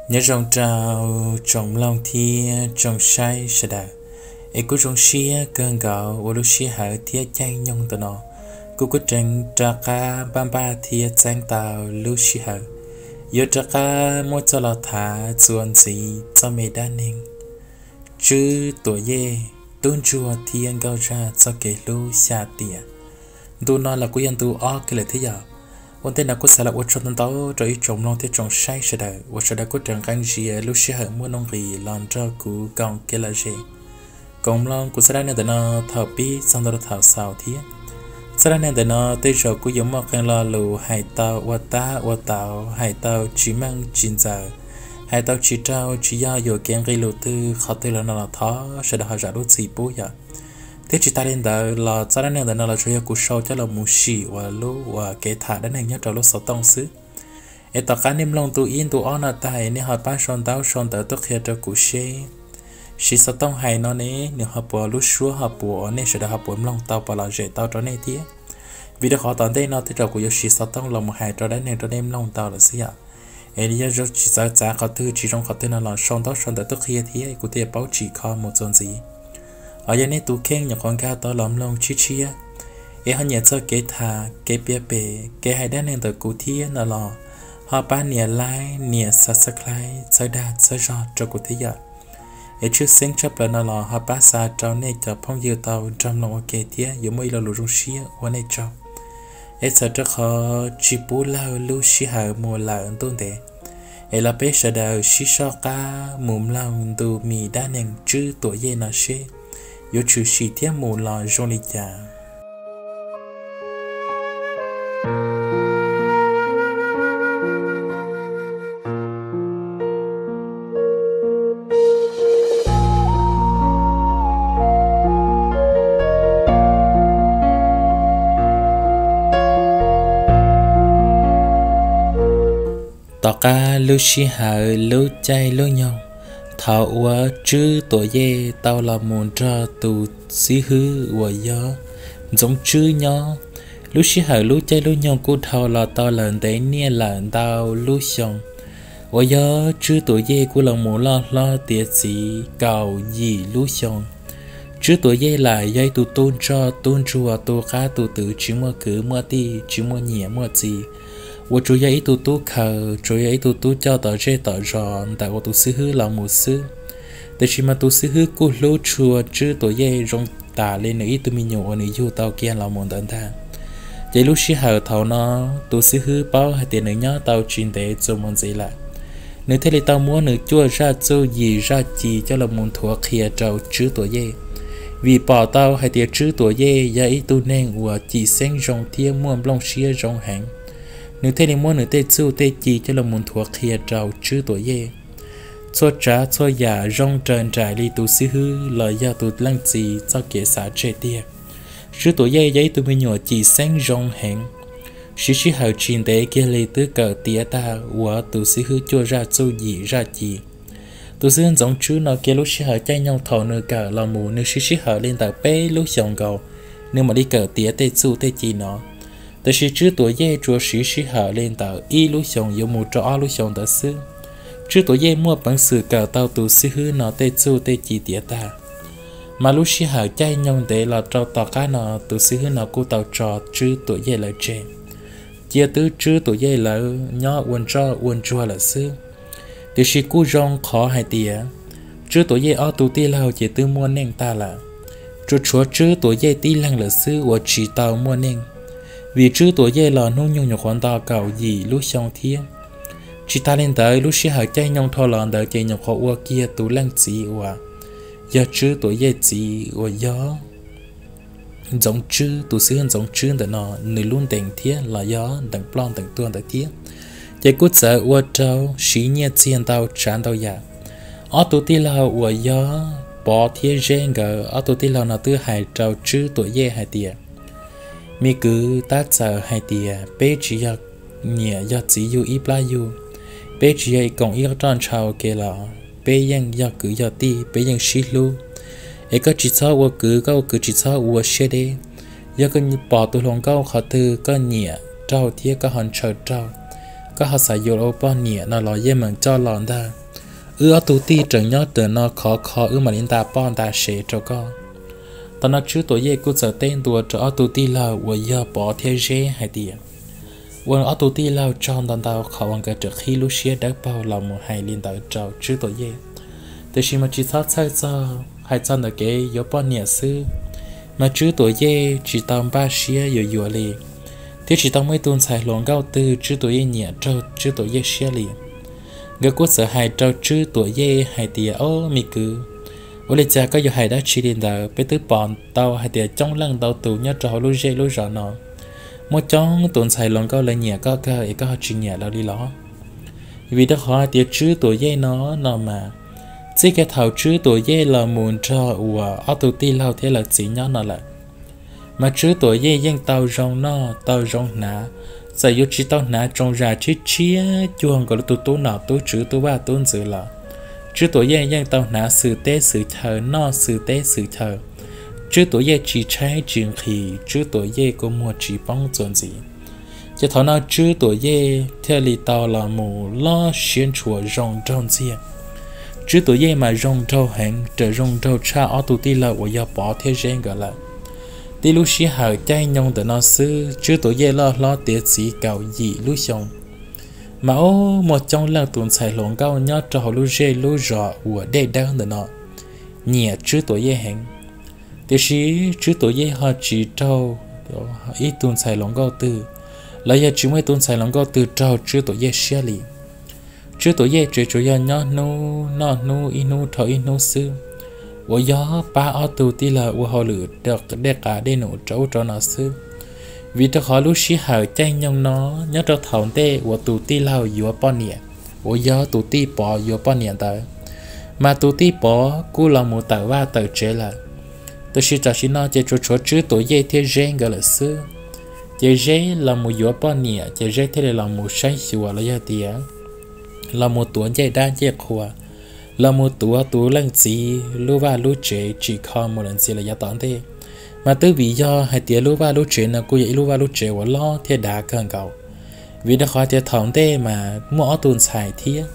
Nyob zoo rau tsoom mloog thiab tsoom saib sawv daws, es kuj zoo siab kawg nkaus uas lub sij hawm thiab caij nyoog ntawm no kuv kuj tseem rov qab npaj npaj thiab txeeb tau lub sij hawm yuav rov qab muab txoj los tham txuas ntxiv txoj me dab neeg Tswb Tuam Yej, tub ntsuag thiab nkauj zaj txoj kev hlub xya tiam. Ntu no los kuj yog ntu ob kiag lawm thiab yom. Ua ntej no kuj xav los ua tsaug ntau ntau rau ib tsoom mloog thiab tsoom saib sawv daws uas sawv daws kuj raws nqee zia lub sij hawm muaj nuj nqis los nrog kuv koom kev lom zem, koom mloog kuv txoj dab neeg ntawm no thaum pib txog ntua rau thaum xaus thiab. Txoj dab neeg ntawm no tej zaum kuj yuav muaj qee lo lus hais tau ua tab ua tau, hais tau tsis meej tsis ntxaws, hais tau tsis raug tsis yog yuam kev nqi lus twg qhov twg los no los thov sawv daws ho zam lub txim pub yom. Thiab tsis tas li ntawd los txoj dab neeg ntawm no los tsuas yog kuv sau coj los mus sim ua lub uas kev tham dab neeg nyob rau lub xov tooj xwb. Es tom qab nej mloog ntu ib ntu ob no tag nej ho pab sau ntaub sau ntawv tuaj qhia rau kuv seb siv xov tooj hais no ne nws ho puas lub suab ho puas, nej sawv daws ho puas mloog tau puas lom zem tau rau nej thiab. Vim rau qhov tom ntej no tej zaum kuv yuav siv xov tooj los mus hais rau dab neeg rau nej mloog tau lawm xwb yom. Es yog tsis txawv txav qhov twg tsis zoo qhov twg no los sau ntaub sau ntawv tuaj qhia thiab kuv thiaj paub tsim kho mus txuas ntxiv. Ho yog nej tus kheej nyuam qhuav nkag tau los mloog tshiab tshiab, es ho nyiam txoj kev tham kev piav pem kev hais dab neeg ntawm kuv thiab no los ho pab nias like nias subscribe txhawb dag txhawb zog rau kuv thiab yom. Es tshwj xeeb tshaj plaws no los ho pab xa rau nej cov phooj ywg tau nrog mloog ua ke thiab yuav muaj ib lo lus zoo siab ua nej tsaug. Es txawm rau qhov tsis pub laug lub sij hawm mus lawm ntuj ntev, es los peb sawv daws sib soj qab mus mloog ntu me dab neeg Tswb Tuam Yej no seb yuav tshwm sim thiab mus los zoo li cas. Tom qab lub sij hawm lub caij lub nyoog thaum uas Tswb Tuam Yej tau los mus nrog tus xib hwb uas yog Ntxoov Tswb nyob, lub sij hawm lub caij lub nyoog kuj dhau los tau lawm ntev niaj lawm ntau lub xyoo. Uas yog Tswb Tuam Yej kuj los mus loj hlob tiav txiv kaum yim lub xyoo. Tswb Tuam Yej lam yog ib tug tub ntsoj tub ntsuag tu qab tu twv tsis muaj kwv muaj tij tsis muaj niam muaj txiv, uas tsuas yog ib tug tub khaws tsuas yog ib tug tub coj tom zej tom zos ntawm uas tus xib hwb los mus xwb. Tiam sis mas tus xib hwb kuj hlub tshua Tswb Tuam Yej zoo tas li nws ib tug me nyuam uas nws yug tau kiag los mus ntawd ntag. Ces lub sij hawm thaum no tus xib hwb paub hais tias nws nyob tau tsis ntev txuas mus ntxiv lawm, nws thiaj li tau muab nws cuaj zaj txuj yim zaj ci coj los mus nthuav qhia rau Tswb Tuam Yej. Vim pom tau hais tias Tswb Tuam Yej yog ib tug neeg uas cim xeeb zoo thiab muaj nplooj siab zoo heev, nws thiaj li muab nws tej txuj tej ci coj los mus nthuav qhia rau Tswb Tuam Yej. Txhua tsav txhua yam zoo raws nraim li tus xib hwb los yog tus leej txiv txoj kev xav tseg tiag. Tswb Tuam Yej yog ib tug me nyuam cim xeeb zoo heev, siv sij hawm tsis ntev kiag li twb kawm tiav tag uas tus xib hwb cuaj zaj txuj yim zaj ci. Tus xib hwb Ntxoov Tswb no kiag lub sij hawm caij nyoog thaum nws kawm los mus nws siv sij hawm li ntawm peb lub xyoos nkaus, nws mam li kawm tiav tej txuj tej ci no. Tiam sis Tswb Tuam Yej tsuas siv sij hawm li ntawm ib lub xyoos yuav mus rau ob lub xyoos ntawd xwb, Tswb Tuam Yej muaj peev xwm kawm tau tus xib hwb no tej txuj tej ci tiav tag. Mas lub sij hawm caij nyoog ntev los rau tom qab no tus xib hwb no kuj tau tso Tswb Tuam Yej lawv tseg, cia twb Tswb Tuam Yej lawv nyob ua ntsoj ua ntsuag lawm xwb. Tiam sis kuj zoo qhov hais tias Tswb Tuam Yej ob tug tij laug ces twb muaj neej tag lawm, tsuas tshuav Tswb Tuam Yej tib leeg lawm xwb uas tsis tau muaj neej, vim Tswb Tuam Yej los hnub nyoog nyuam qhuav nto kaum yim lub xyoo thiab. Tsis tas li ntawd lub sij hawm caij nyoog dhau los ntawd ces nyuam qhuav ua kiag tus leej txiv uas yog Tswb Tuam Yej txiv uas yog Ntxoov Tswb, tus xib hwb Ntxoov Tswb ntawm no nws lub ntees thiab los yog ntees ploj ntees tuag ntawd thiab. Ces kuj txawm ua rau siv nyiaj txiag ntau tsav ntau yam. Ob tug tij laug uas yog Pov thiab Zeb nkawd ob tug tij laug no twb hais rau Tswb Tuam Yej hais tias, me kwv, tab txawm hais tias peb tsis yog niam yog txiv yug ib plab yug, peb tsis yog koom ib roj ntsha ua ke los peb yeej yog kwv yog tij, peb yeej sib hlub. Es koj tsis txhob ua kwv, koj ua kwv tsis txhob ua siab deb. Yog koj pom tus hluas nkauj qhov twg koj nyiam raug thiab koj ho ntshaw raug, koj ho xav yuav ua poj niam no los yeej meem coj los ntag. Wb ob tug tij tseem nyob ntawm no khov kho wb mam li nta poj nta sev rau koj. Thaum no Tswb Tuam Yej kuj txawm teb ntua rau ob tug tij laug uas yog Pov thiab Zeb hais tias, ua ob tug tij laug tsaug ntau ntau qhov uas nkawd ram qhib lub siab dawb paug los mus hais li ntawd rau Tswb Tuam Yej. Tiam sis mas tsis txhob txhawj txog hais txog ntawm kev yuav poj niam xwb, mas Tswb Tuam Yej tsis tau npaj siab yuav yuav li, thiab tsis tau muaj ib tug ntxhais hluas nkauj twg Tswb Tuam Yej nyiam raug Tswb Tuam Yej siab li. Nkawd kuj txawm hais rau Tswb Tuam Yej hais tias, Ob, me kwv, ua li cas koj yuav hais dab tsi li ntawd? Peb twb pom tau hais tias coob leej ntau tus nyob rau hauv lub zej lub zos no, muaj coob tus ntxhais hluas nkauj lawv nyiam koj kawg es koj ho tsis nyiam lawv li los? Vim rau qhov hais tias Tswb Tuam Yej no no mas, txij kiag thaum Tswb Tuam Yej los mus nrog uas ob tug tij laug thiab lawv txiv nyob no lawm, mas Tswb Tuam Yej yeej tau zoo noj tau zoo hnav, txawm yuav tsis tau hnav tsoos zam tshiab tshiab cuag nkaus li tus tub nom tub tswv tub vaj tub ntxwv los, Tswb Tuam Yej yeej tau hnav xwm teb xwm chaw noj xwm teb xwm chaw. Tswb Tuam Yej tsis tshaib tsis nqhis, Tswb Tuam Yej kua muag tsis poob txuas ntxiv. Ces thaum no Tswb Tuam Yej thiaj li tau los mus loj siab ntshua zoo nraug ntxiag. Tswb Tuam Yej mas zoo nraug heev, raws zoo nraug tshaj ob tug tij laug uas yog Pov thiab Zeb nkawd lawm. Tib lub sij hawm caij nyoog ntawm no xwb Tswb Tuam Yej loj hlob tiav txiv kaum yim lub xyoo, mas ub, muaj coob leej tus ntxhais hluas nkauj nyob rau hauv lub zej lub zos uas dej dawb ntawm no nyiam Tswb Tuam Yej heev. Tiam sis Tswb Tuam Yej ho tsis raug ib tug ntxhais hluas nkauj twg, los yog tsis muaj ib tug ntxhais hluas nkauj twg raug Tswb Tuam Yej siab li. Tswb Tuam Yej tseem tsuas yog nyob hnub noj hnub ib hnub dhau ib hnub xwb, uas yog pab ob tug tij laug ua hauj lwm dej qav dej num rau ub rau no xwb. Vim rau qhov lub sij hawm caij nyoog no nyob rau thaum ntej uas tus tij laug yuav poj niam, uas yog tus tij Pov yuav poj niam ntawd, mas tus tij Pov kuj los mus tawm vaj tawm tsev lawm. Tiam sis tam sim no ces tsuas tshuav Tswb Tuam Yej thiab Zeb nkawd lawm xwb. Ces Zeb los mus yuav poj niam ces Zeb thiaj li los mus saib xyuas los yog tias los mus tuav ncej dab ncej qhua, los mus tuav tus leej txiv lub vaj lub tsev tsim kho mus lawm ntxiv los yav tom ntej. Mas twb vim yog hais tias lub vaj lub tsev no kuj yog ib lub vaj lub tsev uas loj thiab dav kawg nkaus. Vim rau qhov tias thaum ntej mas muaj ob tug ntxhais thiab,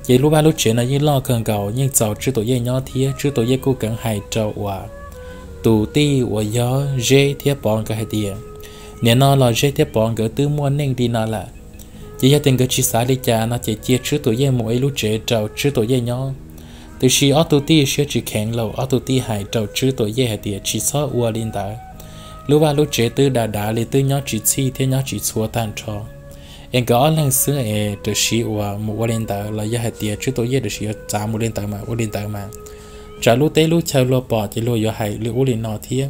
ces lub vaj lub tsev no yeej loj kawg nkaus, yeej txaus Tswb Tuam Yej nyob thiab. Tswb Tuam Yej kuj keev hais rau uas tus tij uas yog Zeb thiab Pov nkawd hais tias, nim no los Zeb thiab Pov nkawd twb muaj neej li no lawm, ces yog tias nkawd tsis xav li cas no ces cia Tswb Tuam Yej mus ua ib lub tsev rau Tswb Tuam Yej nyob. Tiam sis ob tug tij siab tsis kheev los ob tug tij hais rau Tswb Tuam Yej hais tias tsis txhob ua li ntawd, lub vaj lub tsev twb dav dav li twb nyob tsis txhij thiab nyob tsis txhua tag nrho, es nkawd ob leeg xwb es tam sim uas mus ua li ntawd los yog hais tias Tswb Tuam Yej tam sim yuav txav mus li ntawd mas ua li ntawd mas tsam lub teb lub chaw luag pom ces luag yuav hais li ub li no thiab.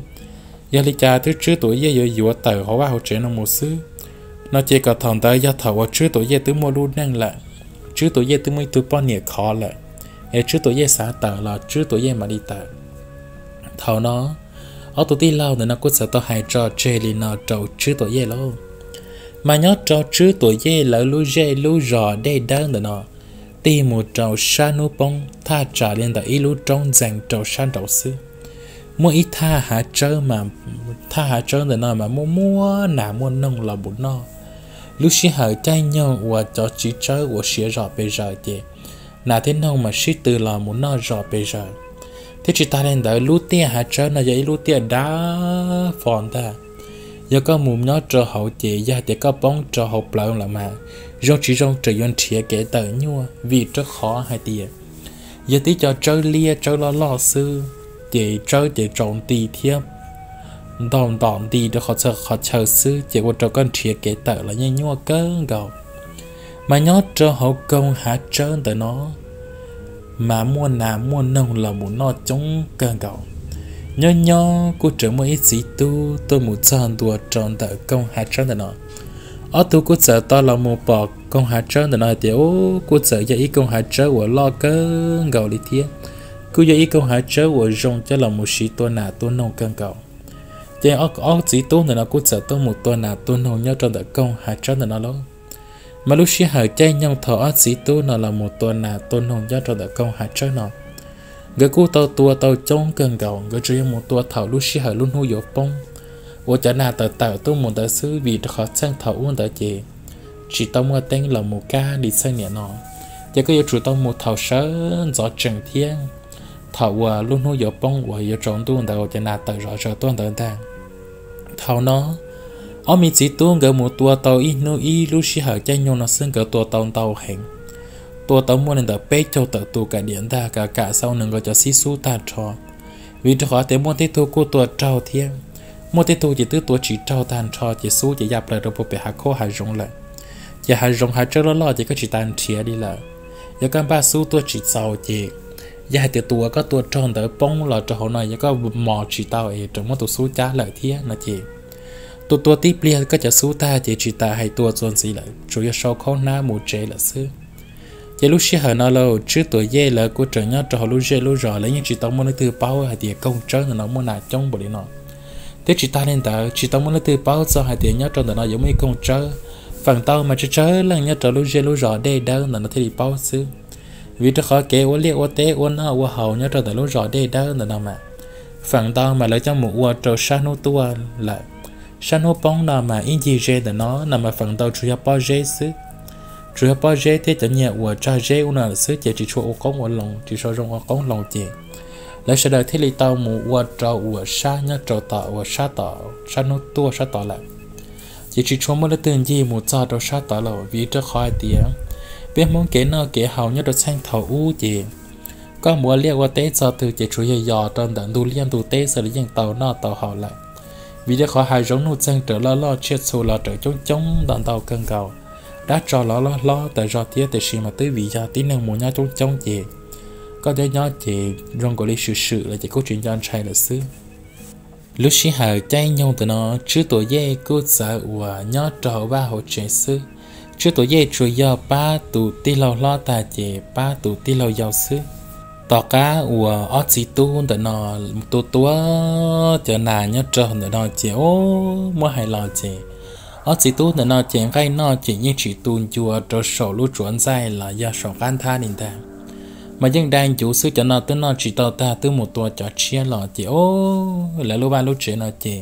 Yog li cas twb Tswb Tuam Yej yuav yuav tawm hauv vaj hauv tsev no mus xwb, no ces kom thaum ntawd yog thaum uas Tswb Tuam Yej twb muaj lub neej lawm, Tswb Tuam Yej twb muaj ib tug poj niam khov lawm, es Tswb Tuam Yej xav tawm los Tswb Tuam Yej mam li tawm. Thaum no ob tug tij laug ntawm no kuj txawm tau hais tso tseg li no rau Tswb Tuam Yej lauj. Mas nyob rau Tswb Tuam Yej lawv lub zej lub zos dej dawb ntawm no, tig mus rau sab hnub poob thaj tsam li ntawm ib lub roob ntxees rau sab nraud xwb, muaj ib thaj hav tsawb mas, thaj hav tsawb ntawm no mas muaj muaj nas muaj noog los mus noj. Lub sij hawm caij nyoog uas cov txiv tsawb uas siav zom pes zaws ces nas thiab noog mas sib tw los mus noj zom pes zaws. Thiab tsis tas li ntawd lub tiaj hav tsawb no yog ib lub tiaj dav fo ntag. Yog koj mus nyob rau hauv ces yog hais tias koj poob rau hauv plawv lawm mas zoo tsis zoo tseem yuav nrhiav kev tawm nyuaj vim rau qhov hais tias yog tib co tsawb liab tsawb loj loj xwb, ces tsawb ces tsaus nti thiab ntaus ntom nti rau qhov txhia qhov chaw xwb ces ua rau koj nrhiav kev tawm los yeej nyuaj kawg nkaus. Mas nyob rau hauv koog hav tsawb ntawm no mas muaj nas muaj noog los mus noj coob kawg nkaus. Nyob nyob kuj tseem muaj ib txiv tub tuaj mus txog ntua rau ntawm koog hav tsawb ntawm no. Ob tug kuj txawm tau los mus pom koog hav tsawb ntawm no hais tias, Ub, kuj txawm yog ib koog hav tsawb uas loj kawg nkaus li thiab, kuj yog ib koog hav tsawb uas zoo coj los mus siv tua nas tua noog kawg nkaus. Ces ob txiv tub ntawm no kuj txawm tuaj mus tua nas tua noog nyob rau ntawm koog hav tsawb ntawm no lauj. Mas lub sij hawm caij nyoog thaum ob txiv tub no los mus tua nas tua noog nyob rau ntawm koog hav tsawb no, nkawd kuj tau tua tau coob kawg nkaus, nkawd tsuas yog mus tua thaum lub sij hawm lub hnub yuav poob, uas cov nas tawm tawm tuaj mus ntawd xwb, vim rau qhov txheej thaum ub ntawd ces tsis tau muaj teeb los mus kab li txheej niam no, ces koj yuav tsum tau mus thaum sawv ntxov tsees thiab thaum uas lub hnub yuav poob uas yuav tsaus ntuj ntawd uas cov nas tawm zom zaws tuaj ntawd ntag. Thaum no, ob me txiv tub nkawd mus tua tau ib hnub ib lub sij hawm caij nyoog no xwb nkawd tua tau ntau heev, tua tau muaj li ntawm peb caug tawm tus kav diam ntag, kav kam xa ua nws nkawd cov xib xub tag nrho. Vim rau qhov tias muaj tej tug kuj tua raug thiab, muaj tej tug ces twb tua tsis raug tag nrho ces xub ces ya plaws rau puag pem hav khaub hav zoov lawm. Ces hav zoov hav tsawb loj loj ces koj tsis tas nrhiav li lawm. Yog koj npaj xub tuaj tsis txaus ces yog hais tias tus uas koj tua raug ntawd poob los rau hauv no yog koj mos tsis tau es raug muab tus xub cab lawm thiab no ces tua tua tib pliag koj cov xub tag ces tsis tas hais tua txuas ntxiv lawm, tsuas yog sau khaub hnab mus tsev lawm xwb. Ces lub sij hawm no lawm Tswb Tuam Yej lawv kuj tseem nyob rau hauv lub zej lub zos, lawv yeej tsis tau muaj leej twg paub hais tias koog tsawb ntawm no muaj nas coob npaum li no. Thiab tsis tas li ntawd, tsis tau muaj leej twg paub txog hais tias nyob rau ntawm no yuav muaj ib koog tsawb. Feem ntau mas tsawg tsawg leej nyob rau lub zej lub zos Dej Dawb ntawm no thiaj li paub xwb. Vim rau qhov kev ua liaj ua teb ua noj ua haus nyob rau ntawm lub zos Dej Dawb ntawm no mas feem ntau mas lawv coj mus ua rau sab hnub tuaj lawm. Sab hnub poob no mas ib ncig ze ntawm no no mas feem ntau tsuas yog pob zeb xwb. Tsuas yog pob zeb thiab cov nyiaj uas tsag zeb ub no lawm xwb ces tsis tshua ua qoob ua loo, tsis tshua zoo ua qoob loo ces lawv sawv daws thiaj li tau mus ua rau uas sab nyob rau tom uas sab tom sab hnub tuaj sab tod lawm. Ces tsis tshua muaj leej twg ncig mus txog rau sab tod lawm, vim rau qhov hais tias peb Hmoob kev noj kev haus nyob rau txheej thaum ub ces koj mus ua liaj ua teb txog twg ces tsuas yog yos rau ntawm ntug liaj ntug teb xwb los yeej tau noj tau haus lawm. Vim rau qhov hav zoov nuj txeeg raws loj loj tsiaj txhu los raws coob coob ntau ntau kawg nkaus, dab tsov los loj hlob tas zog thiab, tiam sis mas twb vim yog tib neeg mus nyob coob coob ces koj nyob nyob ces zoo nkaus li swm swm lawm ces kuj tsis nco ntshai lawm xwb. Lub sij hawm caij nyoog ntawm no Tswb Tuam Yej kuj txawm uas nyob rau hauv vaj hauv tsev xwb. Tswb Tuam Yej tsuas yog pab tus tij laug hlob tag ces pab tus tij laug yau xwb. Tom qab uas ob txiv tub ntawm no tua tua cov nas nyob rau ntawm no ces o, muab hais los ces ob txiv tub ntawm no ces nqaij noj ces yeej tsis tu ncua rau saum lub tsuav ntxaij los yog saum qab nthab li ntag. Mas yeej dai ncuv xwb, cov no twb noj tsis tau tag twb mus tua cov tshiab los ces o, lawv lub vaj lub tsev no ces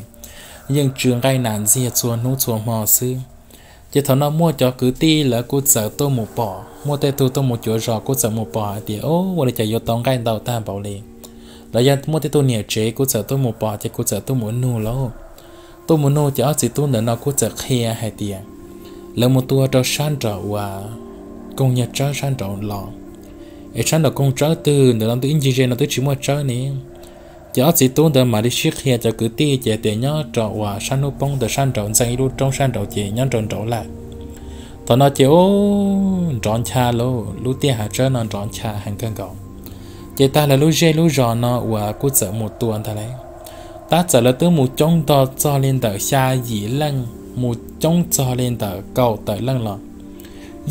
yeej tsw nqaij nas ntxiag txhua hnub txhua hmo xwb. Ces thaum no muaj cov kwv tij lawv kuj txawm tuaj mus pom, muaj tej tug tuaj mus cuav zos kuj txawm mus pom hais tias o, ua li cas yuav tau nqaij ntau tag npaum li. Los yog muaj tej tug niam tsev kuj txawm tuaj mus pom ces kuj txawm tuaj mus nug lauj. Tuaj mus nug ces ob txiv tub ntawm no kuj txawm qhia hais tias lawv mus tua rau sab nraum uas koog nyuag tsawb sab nraud los, es sab nraum koog tsawb twg ntawm no twb ib ncig ze no twb tsis muaj tsawb ne. Ces ob txiv tub ntawd mam li sib qhia cov kwv tij ces tias nyob rau uas sab hnub poob ntawd sab nraud ntxeev ib lub roob sab nraud ces nyob nraud nraud lawm. Thaum no ces o, nrov ncha lauj, lub tiaj hav tsawb no nrov ncha heev kawg nkaus. Ces tag lawv lub zej lub zos no uas kuj txawm mus tua ntag lauj. Tab txawm lawv twb mus coob nto txog li ntawm xya yim leej, mus coob txog li ntawm kaum tawm leej los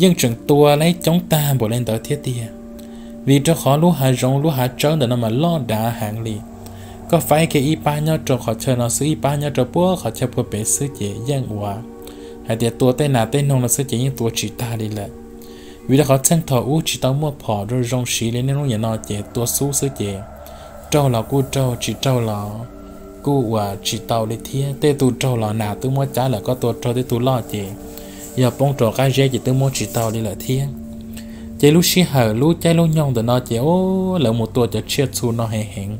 yeej tseem tua lawv coob tag npaum li ntawd thiab tiag. Vim rau qhov lub hav zoov lub hav tsawb ntawm no mas loj dav heev li. Koj faib kiag ib pab nyob rau qhov chaw no xwb, ib pab nyob rau puag qhov chaw puag pem xwb ces yeej ua hais tias tua tej nas tej noog no xwb ces yeej tua tsis tag li lawm. Vim rau qhov txheej thaum ub tsis tau muaj phom zoo zoo siv li niaj hnub niam no ces tua xub xwb ces raug los kuj raug, tsis raug los kuj ua tsis tau li thiab. Tej tug raug los nas twb muab cab lawm, koj tua raug tej tug loj ces yog poob rau qab zeb ces twb muab tsis tau li lawm thiab. Ces lub sij hawm lub caij lub nyoog ntawm no ces o, lawv mus tua cov tsiaj txhu no heev heev.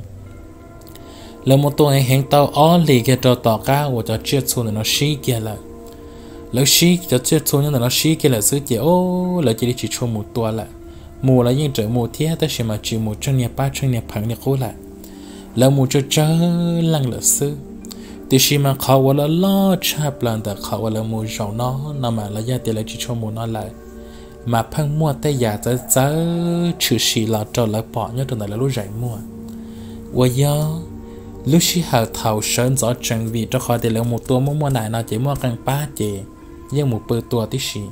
Lawv mus tua heev heev tau ob hlis kiag rau tom qab uas cov tsiaj txhu ntawm no sib kiag lawm. Lawv sib cov tsiaj txhu nyob ntawm no sib kiag lawm xwb ces o, lawv cia li tsis tshua mus tua lawm. Mus los yeej tseem mus thiab tab sis mas tsis mus tsheej niag pab tsheej niag pheev li qub lawm. Lawv mus tsawg tsawg leej lawm xwb. Tiam sis mas qhov uas loj loj tshaj plaws ntawm qhov uas lawv mus zaum no no mas los yog tias lawv tsis tshua mus no lawm, mas pheej muaj tej yam txawv txawv tshwm sim los rau lawv pom nyob rau ntawm lawv lub zeem muag. Uas yog lub sij hawm thaum sawv ntxov tsees, vim rau qhov tias lawv mus tua muaj muaj nas no ces muaj qee pab ces yeej mus pw tua tib si.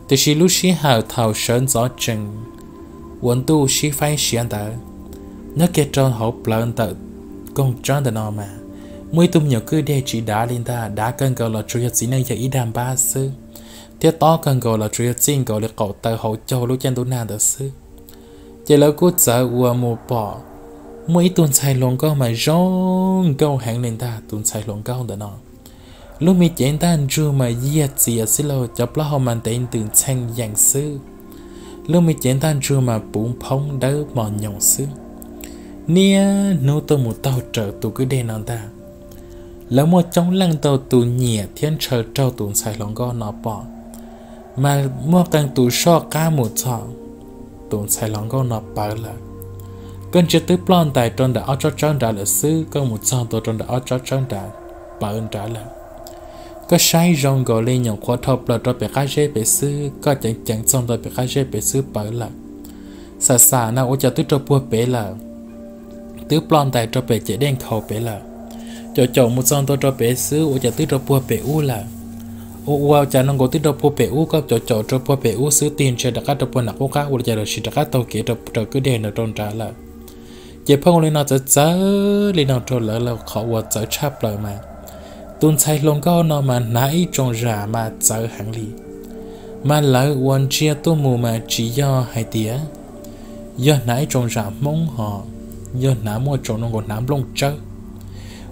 Tiam sis lub sij hawm thaum sawv ntxov tsees uas ntuj sib faib siav ntawd, nyob kiag rau hauv plawv ntawm koog tsawb ntawm no mas muaj ib tug me nyuam kwj deg tsis dav li ntag, dav kawg nkaus los tsuas yog txiv neej yog ib dag npab xwb, thiab tob kawg nkaus los tsuas yog txij nkaus li qaum taw hauv caug lub caij ntuj nag ntawd xwb. Ces lawv kuj txawm uas mus pom muaj ib tug ntxhais hluas nkauj mas zoo nkauj heev li ntag. Tus ntxhais hluas nkauj ntawm no Lub me cev ntaj ntsug mas yiag txias xwb lauj, cov plaub hau mas ntev ntws ntxhee yees xwb. Lub me cev ntaj ntsug mas puv nphoob dawb mos nyoos xwb. Niaj hnub tuaj mus taug raws tus kwj deg no ntag. Lawv muaj coob leej ntau tus nyiam thiab ntshaw raug tus ntxhais hluas nkauj no pom, mas muaj qee tus soj qab mus txog, tus ntxhais hluas nkauj no pawv lawm. Koj ntsia twb ploj ntais rau ntawm ob tsob tsawb nrad lawm xwb, koj mus txog ntua rau ntawm ob tsob tsawb nrad, pawv nrad lawm. Koj saib zoo nkaus li nyuam qhuav dhau plaws rau pem qab zeb pem xwb, koj ceev ceev txog ntua pem qab zeb pem xwb pawv lawm. Xam xam na ua cas twb rau puag pem lawm, twb ploj ntais rau pem ces dej nkhaus pem lawm. Caum caum mus txog ntua rau pem xwb ua cas twb rau puag pem ub lawm. Ua ua cas no nkaus twb rau puag pem ub, koj caum caum rau puag pem ub xwb tig ntsia rov qab rau puag nram qub qab ua li cas los sis rov qab taug kev rau raws kwj deg no rau nrad lawm. Ces pheej ua li no txawv txawv li no rau lawv, qhov uas txawv tshaj plaws mas tus ntxhais hluas nkauj no mas hnav ib tsoom zam mas txawv heev li. Mas lawv uas ntsia tuaj mus mas tsis yog hais tias yog hnav ib tsoom zam Hmoob ho, yog hnav muaj tsoom no nkaus hnav nplooj tsawb,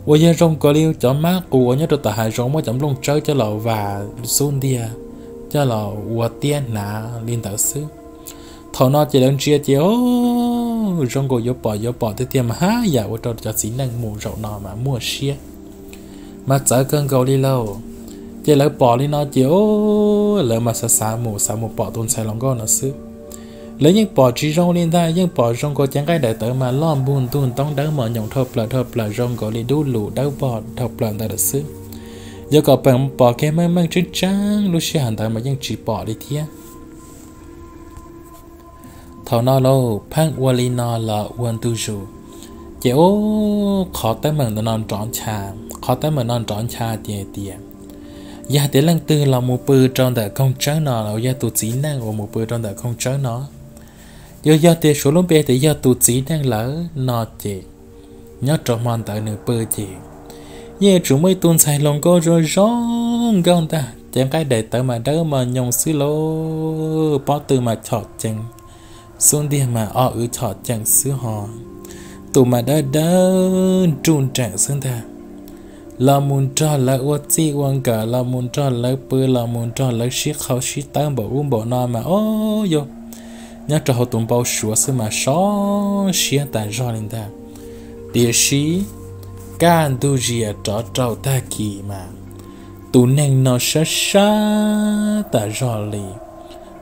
uas yog zoo nkaus li cov mab qus uas nyob rau tom hav zoov muab cov nplooj tsawb coj los vas xub ntiag, coj los ua tiab hnav li ntawd xwb. Thaum no ces lawv ntsia ces o, zoo nkaus yuav pom yuav pom tiag tiag mas haj yam ua rau cov txiv neej mus zaum no mas muaj siab, mas txawv kawg nkaus li lauj. Ces lawv pom li no ces o, lawv mas xav xav mus xav mus pom tus ntxhais hluas nkauj no xwb. Lawv yeej pom tsis zoo li ntag, yeej pom zoo nkaus cev nqaij daim tawv mas loj npug ntug ntoob dawb mos nyoos dhau plaws dhau plaws zoo nkaus li dub lus dawb vog dhau plaws ntawd lawm xwb. Yog kom peem pom kiag meej meej tseeb tseeb lub sij hawm ntawd mas yeej tsis pom li thiab. Thaum no lauj pheej ua li no los ua ntu zus, ces ub, qhov teeb meem ntawm no nrov ncha, qhov teeb meem no nrov ncha tias tias, yog tias leej twg los mus pw rau ntawm koog tsawb no los yog tus txiv neej uas mus pw rau ntawm koog tsawb no, yog yog tias suav lub npe tias yog tus txiv neej lawm no ces nyob rau hmo ntawd nws pw ces yeej yuav tsum muaj ib tug ntxhais hluas nkauj zoo zoo nkauj ntag, cev nqaij daim tawv mas dawb mos nyoos xwb lauj, pob tw mas chom cees, xub ntiag mas o wv chom cees xwb ho, tus mas dawb dawb nruj nreem xwb ntag. Los mus nrog lawv ua txij ua nkawm, los mus nrog lawv pw, los mus nrog lawv sib qhau sib tawb npaum ub npaum no mas o, yog nyob rau hauv tus npau suav xwb mas sov siab tas zog li ntag. Tiam sis kaj ntug zias rov rau tag kis mas tus neeg no sab sab tas zog li,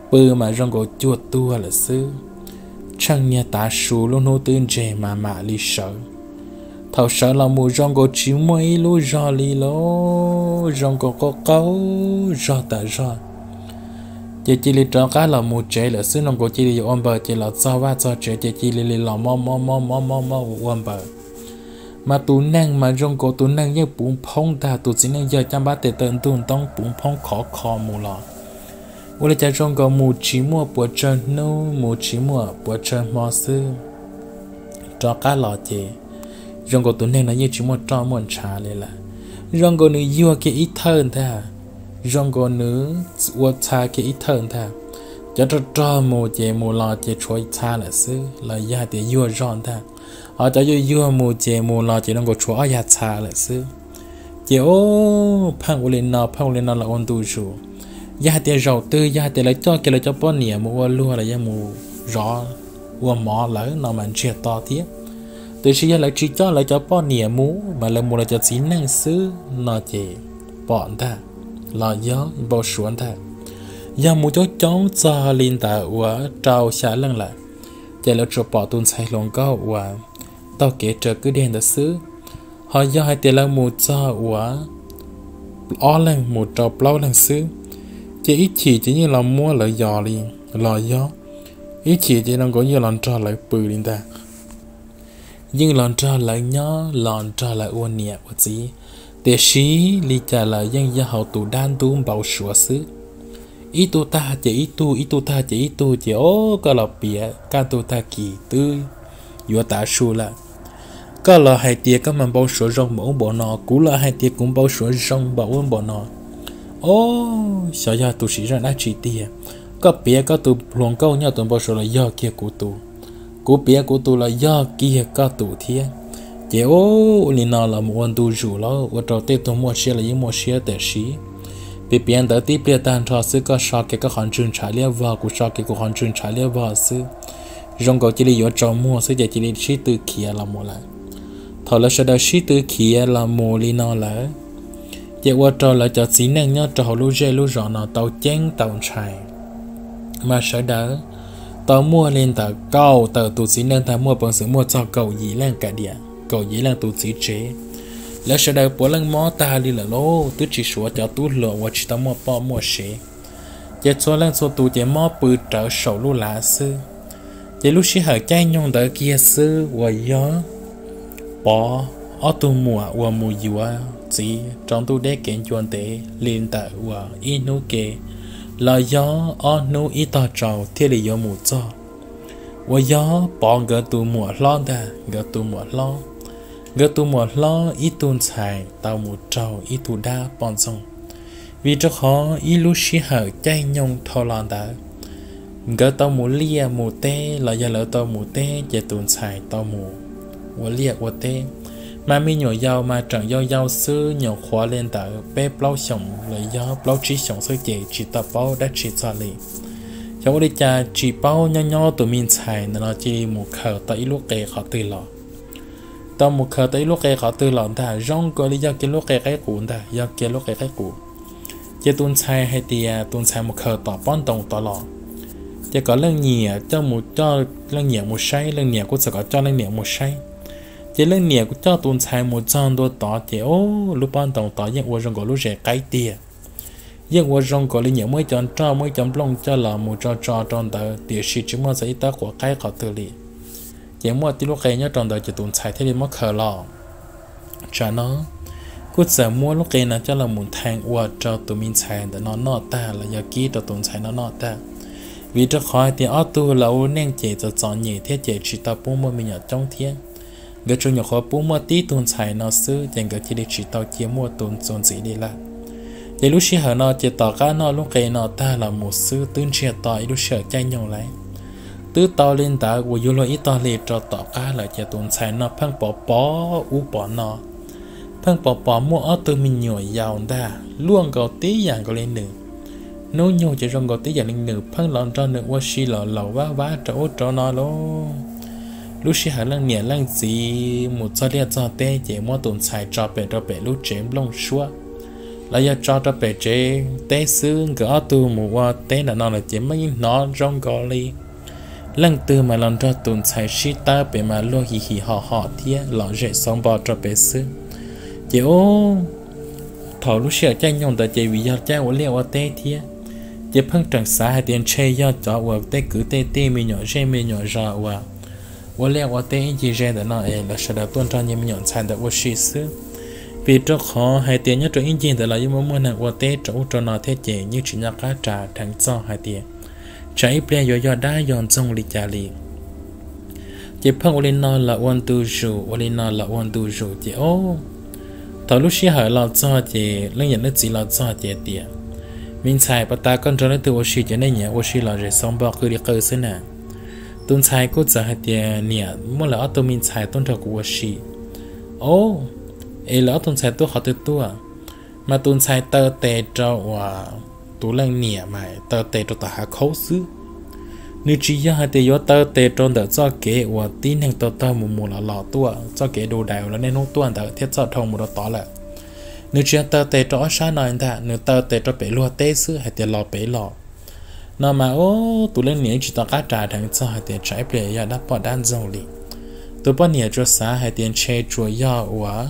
pw mas zoo nkaus cuag tuag lawm xwb. Tsheej niag tav su lub hnub twb ntseg mas mam li sawv. Thaum sawv los mus zoo nkaus tsis muaj ib lub zog li lauj, zoo nkaus qaug qaug zog tas zog. Ces cia li rov qab los mus tsev lawm xwb, no nkaus cia li yuav ua npaws ces los txog vaj txog tsev ces cia li li los mob mob mob mob mob mob ua ua npaws. Mas tus neeg mas zoo nkaus tus neeg yeej puv nphoob ntag, tus txiv neej yawg caj npab tes taw ntuj ntoob puv nphoob khov kho mus los, ua li cas zoo nkaus mus tsis muaj puas tsawg hnub mus tsis muaj puas tsawg hmo xwb. Rov qab los ces zoo nkaus tus neeg no yeej tsis muaj roj muaj ntshav li lawm. Zoo nkaus nws yuag kiag ib thawj ntag, zoo nkaus nws ua txha kiag ib thawj ntag. Cov rog rog mus ces mus los ces tshuav txha lawm xwb los yog hais tias yuag zog ntag, ho cov yuag yuag mus ces mus los ces zoo nkaus tshuav ob yag txha lawm xwb. Ces ub, pheej ua li no pheej ua li no los ua ntu zus. Yog hais tias zaum twg yog hais tias lawv coj kiag lawv cov poj niam mus ua luag los yog mus zov ua mov lawm no mas ntsiag to thiab. Tiam sis yog lawv tsis coj lawv cov poj niam mus mas lawv mus lawv cov txiv neej xwb no ces pom ntag, los yog npau suav ntag. Yog mus coob coob txog li ntawd uas rau xya leej lawm, ces lawv tsuas pom tus ntxhais hluas nkauj uas taug kev raws kwj deg ntawd xwb. Ho yog hais tias lawv mus txog uas ob leeg mus rau plaub leeg xwb, ces ib chim ces yeej los muab lawv yos li, los yog ib chim ces no nkaus yeej los nrog lawv pw li ntag. Yeej los nrog lawv nyob los nrog lawv ua niam ua txiv, tiam sis li cas lawv yeej yog hauv tus dab ntub npau suav xwb. Ib tug tag ces ib tug, ib tug tag ces ib tug, ces o, koj los piav kaj ntug tag kis twb yuav tav su lawm. Koj los hais tias koj mas npau suav zoo npaum ub npaum no, kuv los hais tias kuv npau suav zoo npaum ub npaum no. O, xyov yog tus sim zoo dab tsi tiag. Koj piav koj tus hluas nkauj nyob tus npau suav los yog kiag kuv tus, kuv piav kuv tus los yog kiag koj tus thiab. Ces ua li no los mus ua ntu zus lawm, ua rau tej tug muaj siab los yeej muaj siab tam sim. Piav piav ntawd tib pliag tag nrho xwb, koj so kiag koj qhov ntswg ntshav liab vog, kuv so kiag kuv qhov ntswg ntshav liab vog xwb, zoo nkaus cia li yuav tsaus muag xwb ces cia li sib tw khiav los mus lawm. Thaum lawv sawv daws sib tw khiav los mus li no lawm, ces ua rau lawv cov txiv neej nyob rau hauv lub zej lub zos no tau ceeb tau ntshai. Mas sawv daws tau muaj li ntawm kaum tawm tus txiv neej ntag, muaj peev xwm muaj txog kaum yim leej kav diam, kaum yim leej tus txiv tsev. Lawv sawv daws puav leej mob tag li lawm lauj, twb tsis suav cov tub hluas uas tsis tau muaj poj muaj sev. Ces txhua leej txhua tus ces mob pw rawv saum lub lav xwb. Ces lub sij hawm caij nyoog ntawd kiag xwb uas yog Pov ob tug muam uas mus yuav txiv rau ntuj deb kev ncua ntev li ntawm uas ib hnub ke los yog ob hnub ib tog tsaus thiaj li yuav mus txog. Uas yog Pov nkawd tus muam hlob ntag, nkawd tus muam hlob, nkawd tus muam hlob ib tug ntxhais tau mus raug ib tug dab poj ntxoog. Vim rau qhov ib lub sij hawm caij nyoog dhau los ntawd, nkawd tau mus liaj mus teb los yog lawv tau mus teb ces tus ntxhais tau mus ua liaj ua teb. Mas me nyuam yaus mas tseem yau yau xwb, nyuam qhuav li ntawd peb plaub xyoos los yog plaub tsib xyoos xwb ces tsis tau paub dab tsi txog li. Xyov ua li cas tsis paub nyob nyob tus me ntxhais ntawm no cia li mus khaws tau ib lub qe qhov twg los. Tau mus khaws tau ib lub qe qhov twg los ntag, zoo nkaus li yog kiag lub qe qaib qus ntag, yog kiag lub qe qaib qus. Ces tus ntxhais hais tias tus ntxhais mus khaws tom pob ntoo tod los, ces kom leej niam coj mus, coj leej niam mus saib, leej niam kuj txawm kom coj leej niam mus saib. Ces leej niam kuj coj tus ntxhais mus txog ntua tod ces o, lub pob ntoo tod yeej ua zoo nkaus lub zes qaib tiag. Yeej ua zoo nkaus li nyiam muaj ib co nroj muaj ib co nplooj coj los mus tso tso rau ntawd, tiam sis tsis muaj txog ib tawb quav qaib qhov twg li. Ces muaj tib lub qe nyob rau ntawd ces tus ntxhais thiaj li muab khaws los. Tsam no kuj txawm muab lub qe no coj los mus theej ua rau tus me ntxhais ntawm no noj tag los yog kib rau tus ntxhais no noj tag. Vim rau qhov hais tias ob tug los ua neej ces txom txom nyem thiab ces tsis tau pub muaj me nyuam coob thiab. Nkawd tsuas nyuam qhuav pub muaj tib tug ntxhais no xwb ces nkawd cia li tsis tau cia muaj tus txuas ntxiv li lawm. Ces lub sij hawm no ces tom qab noj lub qe no tag los mus xwb twb ntsiag to ib lub sij hawm caij nyoog lawm. Twb tau li ntawd uas yuav luag ib tog hli rau tom qab lawm ces tus ntxhais no pheej pov pov ub pov no, pheej pov pov muaj ob tug me nyuam yaus ntag luaj nkaus tib yam nkaus li nws. Hnub nyoog ces zoo nkaus tib yam li nws, pheej los nrog nws ua si los laus vab vab rau ub rau no lauj. Lub sij hawm leej niam leej txiv mus txog liaj txog teb ces muab tus ntxhais tso pem rau pem lub tsev nplooj suab, los yog tso rau pem tsev teb xwb. Nkawd ob tug mus ua teb ntawm no lawm ces mas yeej hnov zoo nkaus li leej twg mas los nrog tus ntxhais sib tawb pem mas luag him him hom hom thiab lom zem xauv npo rau pem xwb. Ces ub, thaum lub sij hawm caij nyoog ntawd ces vim yog caij ua liaj ua teb thiab, ces pheej tseem xav hais tias ntshe yog cov uas tej kwv tej tij me nyuam zej me nyuam zos uas ua liaj ua teb ib ncig ze ntawm no es lawv sawv daws tuaj nrog nyias me nyuam ntxhais ntawd ua si xwb. Vim rau qhov hais tias nyob rau ib ncig ntawd los yeej muaj muaj neeg ua teb rau ub rau no thiab ces yeej tsis nco qab ras dheev txog hais tias tsam ib pliag yuav yog dab yog ntxoog li cas li. Ces pheej ua li no los ua ntu zus, ua li no los ua ntu zus ces o, thaum lub sij hawm los txog ces leej niam leej txiv los txog ces tias, me ntxhais, pas tas koj nrog leej twg ua si ces nej nyiam ua si lom zem xauv npo qw li qw xwb na. Tus ntxhais kuj txawm hais tias niam, muaj lawv ob tug me ntxhais tuaj nrog kuv ua si. O, es lawv ob tug ntxhais tuaj qhov twg tuaj? Mas tus ntxhais taw tes rau uas tus leej niam mas taw tes rau tom hav khaub xwb. Nws tsis yog hais tias yuav taw tes rau ntawm txoj kev uas tib neeg taug taug mus mus los los tuaj, txoj kev du dais uas lawv niaj hnub tuaj ntawd thiab txoj dhau mus rau tod lawm. Nws tsis yog taw tes rau ob sab no ntag, nws taw tes rau pem luag teb xwb hais tias los pem los. No mas o, tus leej niam tsis tau qab ras dheev txog hais tias tsam ib pliag yog dab poj dab ntxoog li. Tus poj niam tsuas xav hais tias ntshe tsuas yog uas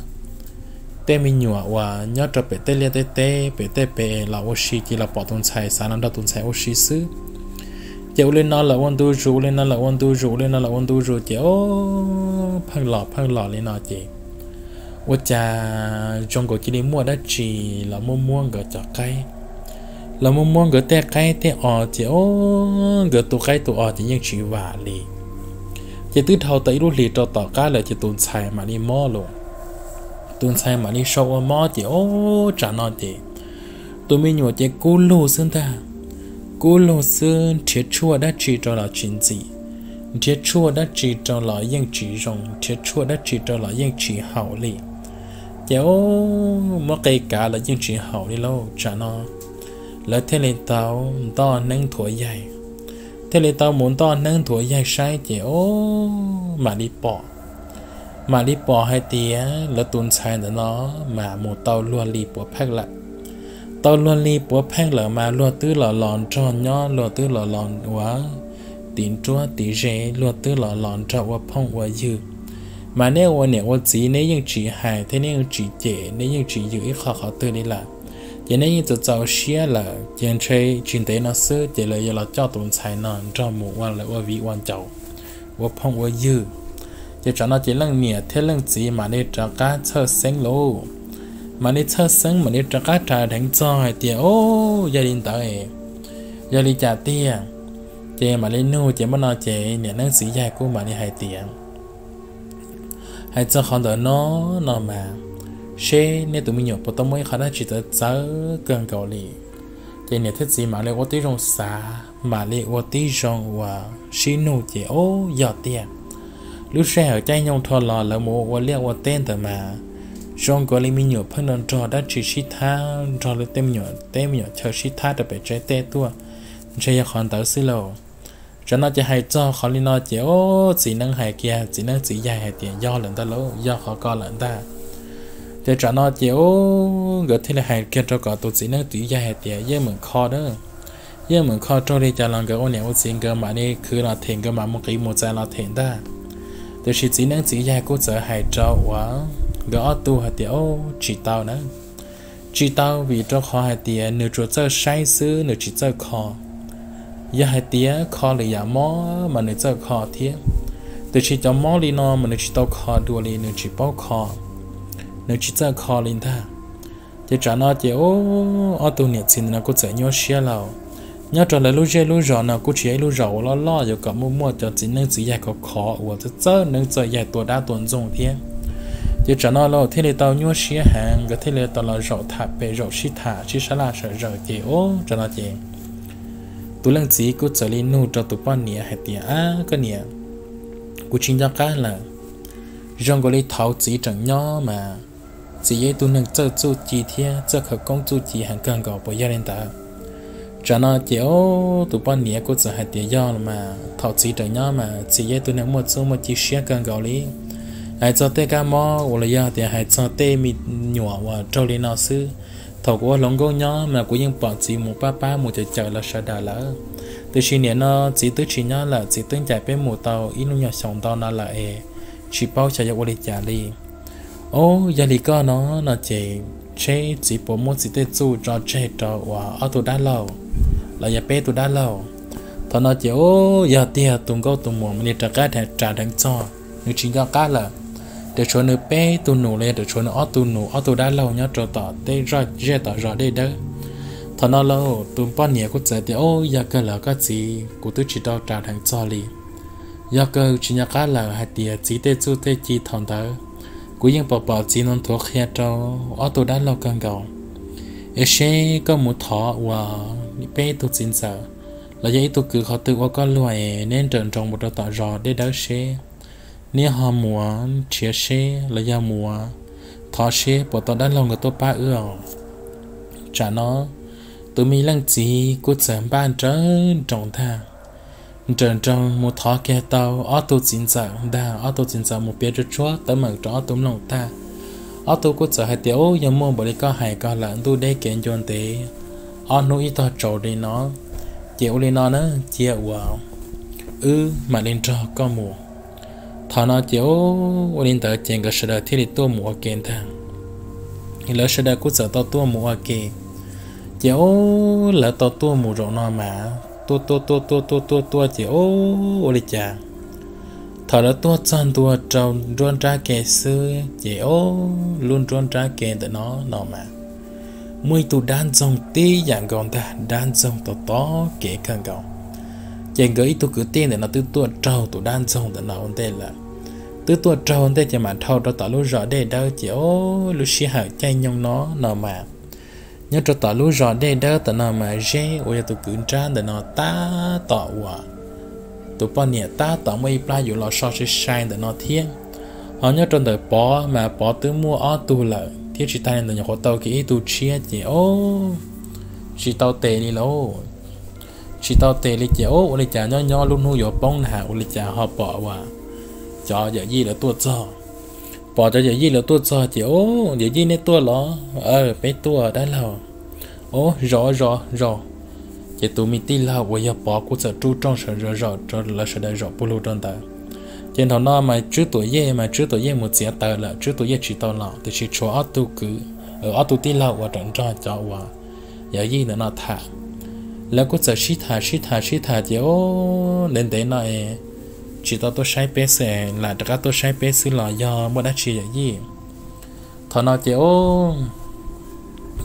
tej me nyuam uas nyob rau pem tej liaj tej teb pem tej pem los ua si ces los pom tus ntxhais xav los nrog tus ntxhais ua si xwb. Ces ua li no lawm ua ntu zus, ua li no lawm ua ntu zus, ua li no lawm ua ntu zus ces o, pheej los pheej los li no ces ua cas zoo nkaus cia li muaj dab tsi los muab muab nkawd cov qaib, los muab muab nkawd tej qaib tej os ces o, nkawd tus qaib tus os ces yeej tsis vam li. Ces twb dhau tau ib lub hlis rau tom qab lawm ces tus ntxhais mam li mob los. Tus ntxhais mam li sau ua mob ces o, tsam no ces tus me nyuam ces kub lug xwb ntag. Kub lug xwb, nrhiav tshuaj dab tsi rau los tsis ntxim. nrhiav tshuaj dab tsi rau los yeej tsis zoo, nrhiav tshuaj dab tsi rau los yeej tsis haum li. Ces o, muab qe kav los yeej tsis haum li lauj. Tsam no lawv thiaj li tau ntoj hneev nthuav yaig, thiaj li tau mus ntoj hneev nthuav yaig saib ces o, mam li pom, mam li pom hais tias lawv tus ntxhais ntawm no mas mus tau luag li puav pheej lawm. Tau luag li puav pheej lawm mas luag twb los los nrog nyob, luag twb los los ua tim nruab tim ze, luag twb los los nrog ua phooj ua ywg. Mas neb ua niam ua txiv neb yeej tsis hais thiab neb yeej tsis cem, neb yeej tsis yws ib qho qhov twg li lawm. Ces neb yeej txaus txaus siab lawm, ces ntshe tsis ntev no xwb ces lawv yuav los coj tus ntxhais no nrog mus ua lawv ua viv ua ncaus, ua phooj ua ywg. Ces tsam no ces leej niam thiab leej txiv mam li rov qab txhawj xeeb lauj, mam li txhawj xeeb mam li rov qab ras dheev txog hais tias o, yog li ntawd, yog li cas tiag? Ces mam li nug ces muaj no ces niam neeb txiv yaig kuj mam li hais tias hais txog qhov ntawm no no mas, seb neb tus me nyuam puas tau muaj ib qho dab tsi txawv txawv kawg nkaus li. Ces niam thiab txiv mam li ua tib zoo xav, mam li ua tib zoo uas sib nug ces o, yog tiag. Lub sij hawm caij nyoog dhau los lawv mus ua liaj ua teb ntawd mas zoo nkaus li me nyuam pheej nrog nrog dab tsi sib thab, nrog li tej me nyuam teb me nyuam chaw sib thab rau pem tsev tej tuaj, ntshe yog qhov ntawd xwb lauj. Tsam no ces hais txog qhov li no ces o, txiv neeb hais kiag txiv neeb txiv yaig hais tias yog lawm ntag lauj, yog qhov ko lawm ntag. Ces tsam no ces o, nkawd thiaj li hais kiag rau kom tus txiv neeb txiv yaig hais tias yeej meem kho a, yeej meem kho, raug li cas los nkawd ua niam ua txiv nkawd mam li khwv los them, nkawd mam mus qiv mus txais los them ntag. Tiam sis txiv neeb txiv yaig kuj txawm hais rau uas nkawd ob tug hais tias o, tsis tau na, tsis tau vim rau qhov hais tias nws tsuas txawj saib xwb nws tsis txawj kho. Yog hais tias kho lwm yam mob mas nws txawj kho thiab, tiam sis cov mob li no mas nws tsis tau kho dua li, nws tsis paub kho, nws tsis txawj kho li ntag. Ces tsam no ces o, ob tug niam txiv ntawm no kuj txawm nyuaj siab lauj. Nyob rau lawv lub zej lub zos no kuj tsis yog ib lub zos uas loj loj yuav kom muaj muaj cov txiv neeb txiv yaig khov khov uas txawj txawj neeb txawj yaig tua dab tua ntxoog thiab. Ces tsam no lauj thiaj li tau nyuaj siab heev, nkawd thiaj li tau los zaum tham pem zaum sib tham sib sab laj sawv zaws ces o, tsam no ces tus leej txiv kuj txawm li nug rau tus poj niam hais tias ab koj niam, kuv tsis nco qab lawm, zoo nkaus li thaum txiv tseem nyob mas txiv yog ib tug neeg txawj txuj ci thiab txawj khawv koob txuj ci heev kawg nkaus puas yog li ntawd? Tsam no ces o, tus poj niam kuj txawm hais tias yog los mas, thaum txiv tseem nyob mas txiv yog ib tug neeg muaj txuj muaj ci siab kawg nkaus li. Hais txog tej kab mob uas los yog tias hais txog tej me nyuam uas raug li no xwb, thaum kuv ua hluas nkauj nyob mas kuv yeej pom txiv mus pab pab mus cawm cawm lawv sawv daws lawm. Tiam sis nim no txiv twb tsis nyob lawm, txiv twb ncaim peb mus tau ib lub nyuag xyoo ntau no lawm es tsis paub xyov yuav ua li cas li. Ob, yog li koj no no ces seb txiv puas muab txiv tej txuj tso tseg rau uas ob tug dab laug los yog peb tug dab laug. Thaum no ces o, yog tiag tus nkauj tus muam mam li rov qab ras dheev txog, nws tsis nco qab lawm. Raws tshuav nws peb tug nus los yog raws tshuav nws ob tug nus ob tug dab laug nyob rau tom tej zej tom zos dej dawb. Thaum no lauj tus poj niam kuj txawm tias o, yog kawg lawm koj txiv, kuv twb tsis tau ras dheev txog li. Yog kawg tsis nco qab lawm hais tias txiv tej txuj tej ci thaum ntawd, kuv yeej pom pom txiv nthuav qhia rau ob tug dab laug kawg nkaus. Es seb koj mus thov uas peb tug txiv ntxawm los yog ib tug kwv qhov twg ua koj luag es neb nrawm nroos mus rau tom zos dej dawb seb, neb ho mus nrhiav seb los yog mus thov seb puas tau dab laug nkawd tuaj pab wb os. Tsam no tus me leej txiv kuj txawm npaj nrawm nroos ntag, nrawm nroos mus thov kiag tau ob tug txiv ntxawm ntag. Ob tug txiv ntxawm mus piav tsuag tsuag teeb meem rau ob tug mloog tag, ob tug kuj txawm hais tias o, yog muaj npaum li koj hais ko lawm, ntuj deb kev ncua ntev, ob hnub ib tog tsaus li no, ces ua li no na, cia uas wb mam li nrog koj mus. Thaum no ces ua li ntawd ces nkawd sawv daws thiaj li tuaj mus ua ke ntag. Lawv sawv daws kuj txawm tau tuaj mus ua ke. Ces o, lawv tau tuaj mus zaum no mas tuaj tuaj tuaj tuaj tuaj tuaj tuaj ces o, ua li cas thaum lawv tuaj txog ntua rau nruab nrab ke xwb ces o, lub nruab nrab ke ntawm no no mas muaj ib tug dab ntxoog tib yam nkaus ntag, dab ntxoog tau tob kev kawg nkaus. Ces nkawd ib tug kwv tij ntawm no twb tuaj raug tus dab ntxoog ntawm no ua ntej lawm. Twb tuaj raug ua ntej ces mam dhau rau tom lub zos dej dawb ces o, lub sij hawm caij nyoog no no mas nyob rau tom lub zos dej dawb tom no mas Zeb uas yog tus kwv nrab ntawm no tab tom uas tus poj niam tab tom muaj ib plab yuav los so sai sai ntawm no thiab. Ho nyob rau ntawm Pov mas Pov twb muaj ob tug lawm thiab, tsis tas li ntawd nyuam qhuav tau kiag ib tug tshiab ces ob, tsis tau tes li lauj. Tsis tau tes li ces ob, ua li cas nyob nyob lub hnub yuav poob na has ua li cas ho pom uas cov yawm yij lawv tuaj txog. Pom cov yawm yij lawv tuaj txog ces ob, yawm yij nej tuaj los? Peb tuaj dab laug. Ob, zaum zaum zaum. Ces tus me tij laug uas yog Pov kuj txawm rub rooj sawv zaum zaum rau lawv sawv daws zaum puag lug rau ntawd. Ces thaum no mas Tswb Tuam Yej mas Tswb Tuam Yej mus txiav taws lawm, Tswb Tuam Yej tsis tau los, tiam sis tshuav ob tug kwv, ob tug tij laug uas rawm nrog cov uas yawm yij ntawm no tham. Lawv kuj txawm sib tham sib tham sib tham ces ob, ntev ntev no es tsis tau tuaj saib peb xwb, lam rov qab tuaj saib peb xwb los yog muaj dab tsi yawm yij? Thaum no ces ob,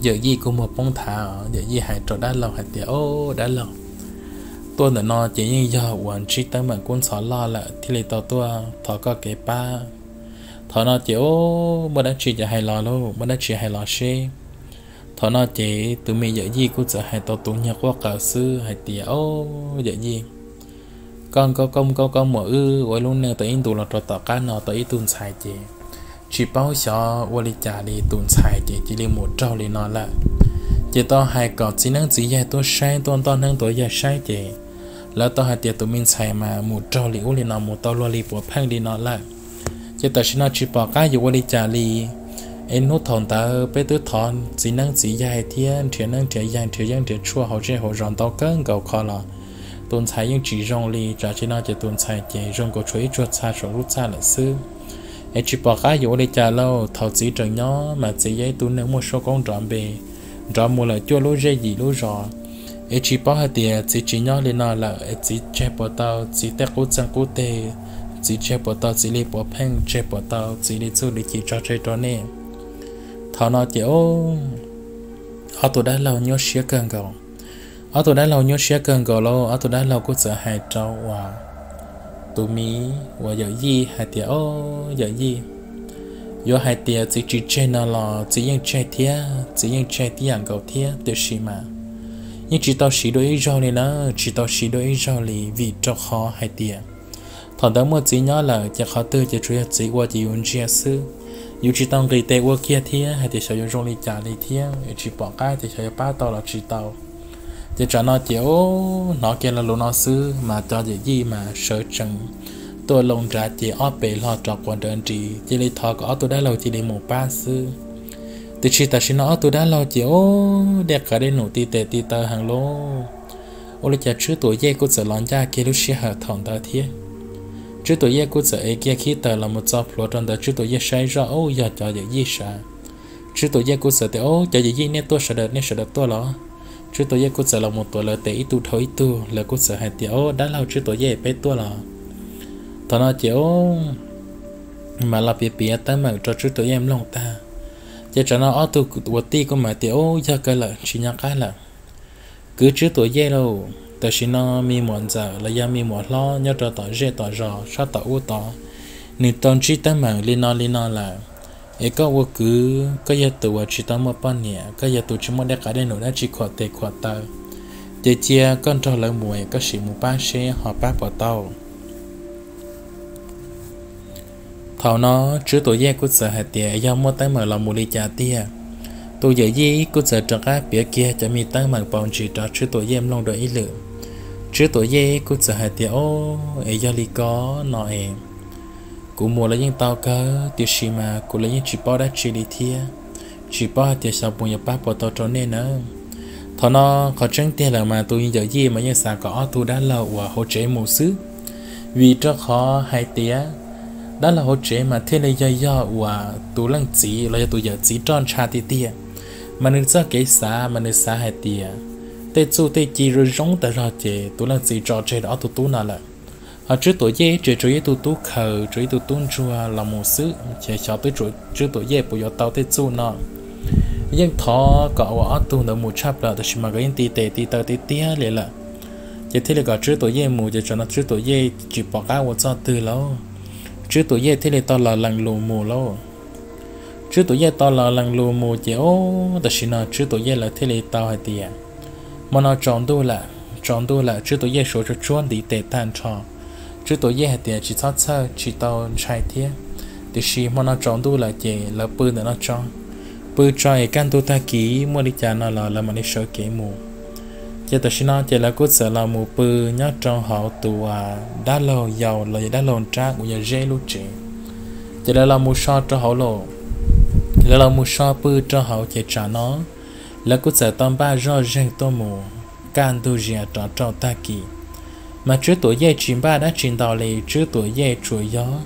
yawm yij kuj muag poob thav, yawm yij hais rau dab laug hais tias ob, dab laug, tuaj ntawm no ces yeej yog uas ntsib teeb meem kub ntxhov loj lawm thiaj li tau tuaj thov koj kev pab. Thaum no ces ob, muaj dab tsi ces hais los lauj, muaj dab tsi hais los seb. Thaum no ces tus me yawm yij kuj txawm hais tau tus nyuag quaj qw xwb hais tias ob, yawm yij, koj nkauj koj muam wb ua ib lub neej tau ib ntus los rau tom qab no tau ib tug ntxhais ces tsis paub xyov ua li cas li tus ntxhais ces cia li mus raug li no lawm. Ces tau hais kom txiv neeb txiv yaig tuaj saib, tuaj ntoj neeb tuaj yaig saib ces lawv tau hais tias tus me ntxhais mas mus raug li ub li no mus tau luag li puav pheej li no lawm. Ces tam sim no tsis pom qab yuav ua li cas li. Es hnub thaum ntawd peb twb thov txiv neeb txiv yaig thiab nrhiav neeb nrhiav yaig nrhiav yeeb nrhiav tshuaj hauv zej hauv zos ntau kawg nkaus qhov los tus ntxhais yeej tsis zoo li. Tam sim no ces tus ntxhais ces zoo nkaus tshuav ib tsuag txha saum lub txaj lawm xwb. Es tsis pom qab yuav ua li cas lauj, thaum txiv tseem nyob mas txiv yog ib tug neeg muaj suab koob nrov npe, nrov mus lawm cuaj lub zej yim lub zos. Es tsis paub hais tias txiv tsis nyob li no lawm es txiv tseg puas tau txiv tej qub txeeg qub teg, txiv tseg puas tau txiv li puav pheej, tseg puas tau txiv li txuj li ci tso tseg rau nej. Thaum no ces ob, ob tug dab laug nyuaj siab kawg nkaus. Ob tug dab laug nyuaj siab kawg nkaus lauj, ob tug dab laug kuj txawm hais rau uas tus miv uas yawm yij hais tias ob, yawm yij, yuav hais tias txiv tsis tseg no los txiv yeej tseg thiab, txiv yeej tseg tib yam nkaus thiab, tiam sis mas yeej tsis tau siv dua ib zaug li na, tsis tau siv dua ib zaug li vim rau qhov hais tias thaum ntawd muaj txiv nyob lawm ces qhov twg ces tsuas yog txiv ua ces yus ntsia xwb. Yus tsis tau nqis tes ua kiag thiab hais tias xyov yuav zoo li cas li thiab, tsis pom qab tias xyov yuav pab tau los tsis tau. Ces tsam no ces hnov kiag lo lus no xwb mas cov yawm yij mas sawv tsees tuaj loo nrad ces ob pes hlo rov quas nrawv nris, cia li thov kom ob tug dab laug cia li mus pab xwb. Tiam sis tam sim no ob tug dab laug ces ob, dej qav dej num ti tes ti taw heev lauj. Ua li cas Tswb Tuam Yej kuj txawm los ncaj kiag lub sij hawm thaum ntawd thiab. Tswb Tuam Yej kuj txawm ev kiag khib taws los mus txo plhuav rau ntawd, Tswb Tuam Yej saib zoj ub yog cov yawm yij sav. Tswb Tuam Yej kuj txawm tias ob, cov yawm yij nej tuaj sawv daws, nej sawv daws tuaj los? Tswb Tuam Yej kuj txawm los mus tuav lawv tes ib tug dhau ib tug, lawv kuj txawm hais tias ob, dab laug Tswb Tuam Yej peb tuaj los. Thaum no ces ob, mas los piav piav teeb meem rau Tswb Tuam Yej mloog tag. Ces tsam no ob tug ua tij kuj mam tias ob, yog kawg lawm tsis nyob qab lawm. Kwv Tswb Tuam Yej lauj, tam sim no me muam ntxawm los yog me muam hlob nyob rau tom zej tom zos sab tom ub tod, nws tau ntsib teeb meem li no li no lawm. Es koj ua kwv koj yog tus uas tsis tau muaj poj niam, koj yog tus tsis muaj dej qav dej num dab tsi khuam tes khuam taw, ces cia koj nrog lawv mus es koj sim mus pab seb ho pab puas tau. Thaum no Tswb Tuam Yej kuj txawm hais tias yog muaj teeb meem los mus li cas tiag. Tus yawm yij kuj txawm rov qab piav kiag cov me teeb meem paus ntsis rau Tswb Tuam Yej mloog dua ib lwm. Tswb Tuam Yej kuj txawm hais tias ob, es yog li ko no es kuv mus los yeej tau kawg, tiam sis mas kuv los yeej tsis paub dab tsi li thiab, tsis paub hais tias xyov puas yuav pab puas tau rau nej nawb. Thaum no qhov tseeb tiag lawm mas tus yawm yij mas yeej xav kom ob tug dab laug uas hauv tsev mus xwb, vim rau qhov hais tias dab laug hauv tsev mas thiaj li yog yog uas tus leej txiv los yog tus yawm txiv roj ntsha tiag tiag. Mas nws txoj kev xav mas nws xav hais tias tej txuj tej ci zoo zoo tas zog ces tus leej txiv tso tseg rau ob tug tub no lawm. Ho Tswb Tuam Yej ces tsuas yog ib tug tub khaws, tsuas ib tug tub ntsuag los mus xwb, ces xyov twb tsuas Tswb Tuam Yej puas yuav tau tej txuj no. Yeej thov kom uas ob tug ntawd mus tshaj plaws, tab sis mas nkawd yeej ti tes ti taw tiag tiag li lawm. Ces thiaj li kom Tswb Tuam Yej mus, ces tsam no Tswb Tuam Yej tsis pom qab ua txoj twg lauj, Tswb Tuam Yej thiaj li tau los lees lus mus lauj. Tswb Tuam Yej tau los lees lus mus ces ob, tam sim no Tswb Tuam Yej lawv thiaj li tau hais tias hmo no tsaus ntuj lawm, tsaus ntuj lawm, Tswb Tuam Yej suav tsuag tsuag ntiv tes tag nrho. Tswb Tuam Yej hais tias tsis txhob txhawj, tsis tau ntshai thiab, tiam sis hmo no tsaus ntuj lawm ces lawv pw ntawm no tso, pw tso es kaj ntug tag kis muaj li cas no los lawv mam li sawv kev mus. Ces tam sim no ces lawv kuj txawm los mus pw nyob rau hauv tus dab laug yau los yog dab laug nrab uas yog Zeb lub tsev. Ces lawv los mus so rau hauv lawm, lawv los mus so pw rau hauv ces tsam no lawv kuj txawm tau npaj zoj zeeg tuaj mus kaj ntug zias rov rau tag kis. Mas Tswb Tuam Yej tsis npaj dab tsi ntau li, Tswb Tuam Yej tsuas yog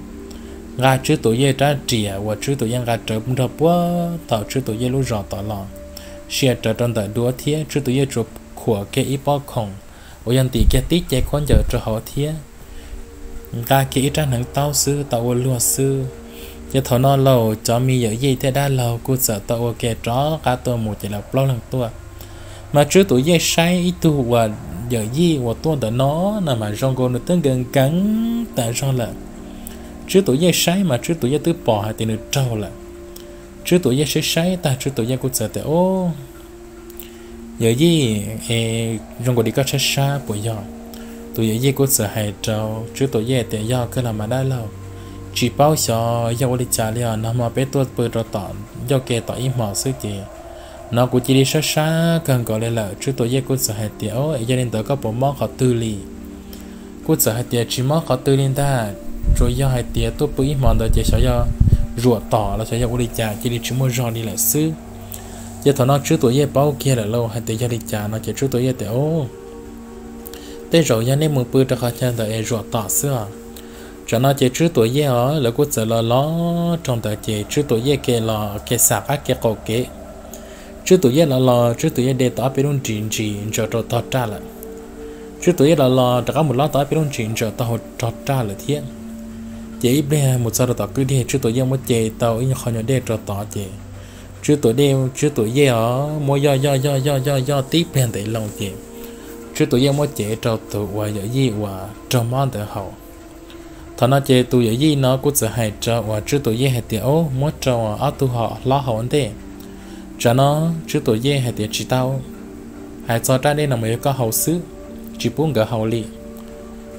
nqa Tswb Tuam Yej rab riam uas Tswb Tuam Yej nqa rawv nrog puag thaum Tswb Tuam Yej lub zos tom los, sia rawv rau ntawm duav thiab Tswb Tuam Yej tsuas khuam kiag ib pob khoom uas yog ntim kiag tib ce khaub ncaws rau hauv thiab nqa kiag ib rab hneev taub xwb tau ua luag xwb. Ces thaum no los cov me yawm yij thiab dab laug kuj txawm tau ua ke rov qab tuaj mus ces lawv plaub leeg tuaj. Mas Tswb Tuam Yej saib ib tug uas yawm yij uas tuaj ntawm no, no mas zoo nkaus nws twb nkees nkees tas zog lawm. Tswb Tuam Yej saib mas Tswb Tuam Yej twb pom hais tias nws raug lawm. Tswb Tuam Yej saib saib tag Tswb Tuam Yej kuj txawm tias, Ub, yawm yij, es zoo nkaus li koj sab sab puas yog? Tus yawm yij kuj txawm hais rau Tswb Tuam Yej tias, Yog kawg los mas dab laug, tsis paub xyov yog ua li cas li os, nag hmo peb tuaj pw rau tom ncauj ke tom ib hmos xwb ces no kuv cia li sab sab kawg nkaus li lawm. Tswb Tuam Yej kuj txawm hais tias, Ub, es yog li ntawd koj puas mob qhov twg li? Kuj txawm hais tias, Tsis mob qhov twg li ntag, tsuas yog hais tias tuaj pw ib hmos ntawd ces xyov yog zuam tom los xyov yog ua li cas cia li tsis muaj zog li lawm xwb. Ces thaum no Tswb Tuam Yej paub kiag lawm lauj hais tias yog li cas no ces Tswb Tuam Yej tias, Ub, tej zaum yog nej mus pw rau qhov chaw ntawd es zuam tom xwb os. Tsam no ces Tswb Tuam Yej os lawv kuj txawm los los rau ntawd ces Tswb Tuam Yej ke los ke xam qab ke qaum kev. Tswb Tuam Yej los los Tswb Tuam Yej de tau ob peb lub ris ntsis ntsaws rau tog raj lawm. Tswb Tuam Yej los los rov qab mus lob tau ob peb lub ntsis ntsaws tau hauv rog raj lawm thiab. Ces ib pliag mus txog rau tom kwj dej Tswb Tuam Yej muab ce tau ib qho nyuag dej rau tod ces Tswb Tuam Yej, Tswb Tuam Yej os muab yoj yoj yoj yoj yoj yoj tib pliag ntev loo ces Tswb Tuam Yej muab cev rau tus uas yawm yij uas raug mob ntawd haus. Thaum no ces tus yawm yij no kuj txawm hais rau uas Tswb Tuam Yej hais tias, Ub, muab rau ob tug hlob haus ua ntej. Tsam no Tswb Tuam Yej hais tias, Tsis tau, hais txog raj dej no mas yog koj haus xwb, tsis pub nkawd haus li.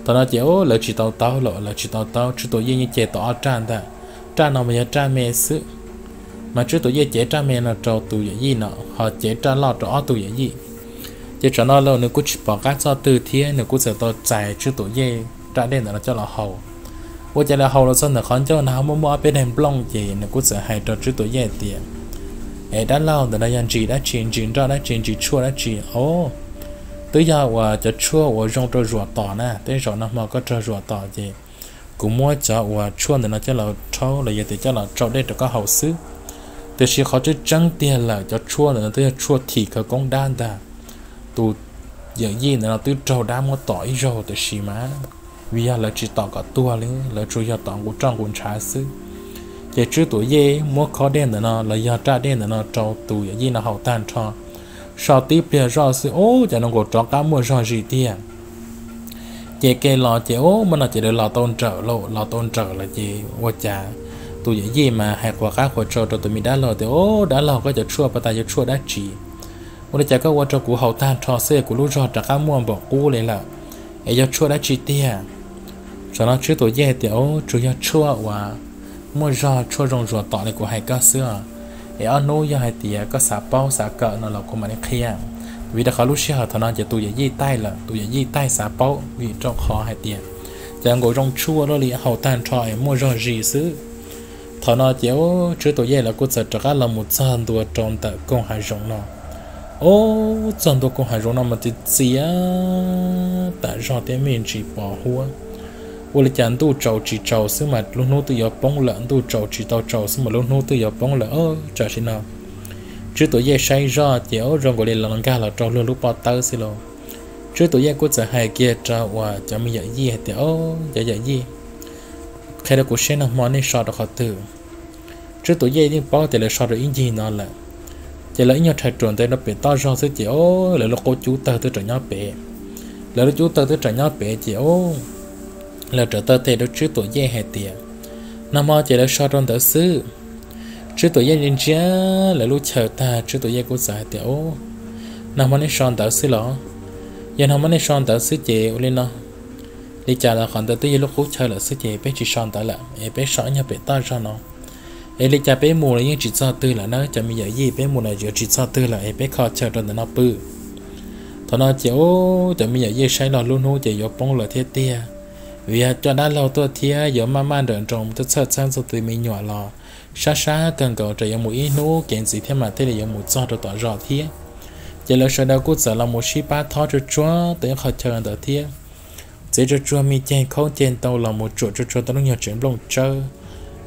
Thaum no ces ub lawv tsis tau taub lawm, lawv tsis tau taub, Tswb Tuam Yej yeej ce tau ob raj ntag. Raj no mas yog raj me xwb, mas Tswb Tuam Yej cev raj me no rau tus yawm yij no ho cev raj loj rau ob tug yawm yij. Ces tsam no los nws kuj tsis pom qab txoj twg thiab nws kuj txawm tau txais Tswb Tuam Yej raj dej ntawm no coj los haus. Ua cas los haus los txog ntawm qhov ncauj no ho muaj muaj ob peb daim nplooj ces nws kuj txawm hais rau Tswb Tuam Yej tias, Es dab laug, ntawm no yog ntsis dab tsi, ntsis nroj dab tsi, ntsis tshuaj dab tsi? Os, twb yog uas cov tshuaj uas zoo rau zuam tom na, tej zaum nag hmo koj raug zuam tom ces kuv muab cov uas tshuaj ntawm no coj los rhaub los yog tias coj los tsau dej rau koj haus xwb. Tiam sis qhov tseeb tseeb tiag lawm cov tshuaj ntawm no twb yog tshuaj thim khawv koob dab ntag. Tus yawm yij ntawm no twb raug dab muab tom ib zaug tiam sis mas vim yog lawv tsis tom kom tuag li, lawv tsuas yog tom nqus roj nqus ntshav xwb. Ces Tswb Tuam Yej muab khob dej ntawm no los yog raj dej ntawm no rau tus yawm yij no haus tag nrho, so tib pliag zoj xwb ub cas nws nkaus rov qab muaj zog zis tiag. Ces ke los ces ub muaj no ces lawv los tau nrawm lauj, los tau nrawm lawm ces ua cas tus yawm yij mas hais qhuas qab qhuas tsau rau tus me dab laug tias, Ub, dab laug, koj cov tshuaj puas tas yuav tshuaj dab tsi? Ua li cas koj ua rau kuv haus tag nrho xwb kuv lub zog rov qab muaj npaum qub li lawm, es yog tshuaj dab tsi tiag? Tsam no Tswb Tuam Yej hais tias, Ub, tsuas yog tshuaj uas muaj zog, tshuaj zoo zuam tom li kuv hais koj xwb os. Es ob hnub yog hais tias koj xav paub xav kawm no los kuv mam li qhia. Vim rau qhov lub sij hawm thaum no ces tus yawm yij taij lawm, tus yawm yij taij xav paub vim rau qhov hais tias cas nkaus zoo tshuaj luaj li, haus tag nrho es muaj zog zis xwb. Thaum no ces ub Tswb Tuam Yej lawv kuj txawm rov qab los mus txog ntua rau ntawm koog hav zoov no. Ub, txog ntua koog hav zoov no mas txias txias tas zog thiab me ntsis pos huab. Ua li cas ntuj tsaus tsis tsaus xwb mas lub hnub twb yuav poob lawm, ntuj tsaus tsis tau tsaus xwb mas lub hnub twb yuav poob lawm. Ob, tam sim no Tswb Tuam Yej saib zoj ces ub zoo nkaus li los nkag los rau luag lub pob tawb xwb lauj. Tswb Tuam Yej kuj txawm hais kiag rau uas cov me yawm yij hais tias, Ob, cov yawm yij, qhia rau kuv seb nag hmo nej so rau qhov twg? Tswb Tuam Yej yeej paub tias lawv so rau ib ncig no lawm. Ces lawv ib nyuag rhais ruam ntev rau pem toj zog xwb ces ub lawv lub qub cub tawg twb rawm nyob pem. Lawv lub cub tawg twb rawm nyob pem ces ub lawv rawm taw tes rau Tswb Tuam Yej hais tias, Nag hmo ces lawv so rau ntawd xwb. Tswb Tuam Yej ntsia ntsia lawv lub chaw tag Tswb Tuam Yej kuj txawm hais tias, Ub, nag hmo nej so ntawd xwb los? Yog nag hmo nej so ntawd xwb ces ua li no, Li cas los qhov ntawd twb yog lub qub chaw lawm xwb ces peb tsis so ntawd lawm es peb so ib nyuag pem toj zog no. Es li cas peb mus los yeej tsis txog twg lawm na cov me yawm yij, peb mus los yuav tsis txog twg lawm es peb kho chaw rau ntawm no pw. Thaum no ces ub, cov me yawm yij saib los lub hnub ces yuav poob lawm thiab tiag, vim yog coj dab laug tuaj thiab yuav maj maj nrawm nroos tuaj txhawj txheeb txog tus me nyuam los sab sab kawg nkaus, rau yuav mus ib hnub kev ntxiv thiab mas thiaj li yuav mus txog rau tom zos thiab. Ces lawv sawv daws kuj txawm los mus sib pab thob tsuag tsuag tau ib qho chaw ntawd thiab. Txiav tsuag tsuag me ceg khaub ceg ntoo los mus tsuam tsuag tsuag tau lub nyuag tsev nplooj tsawb,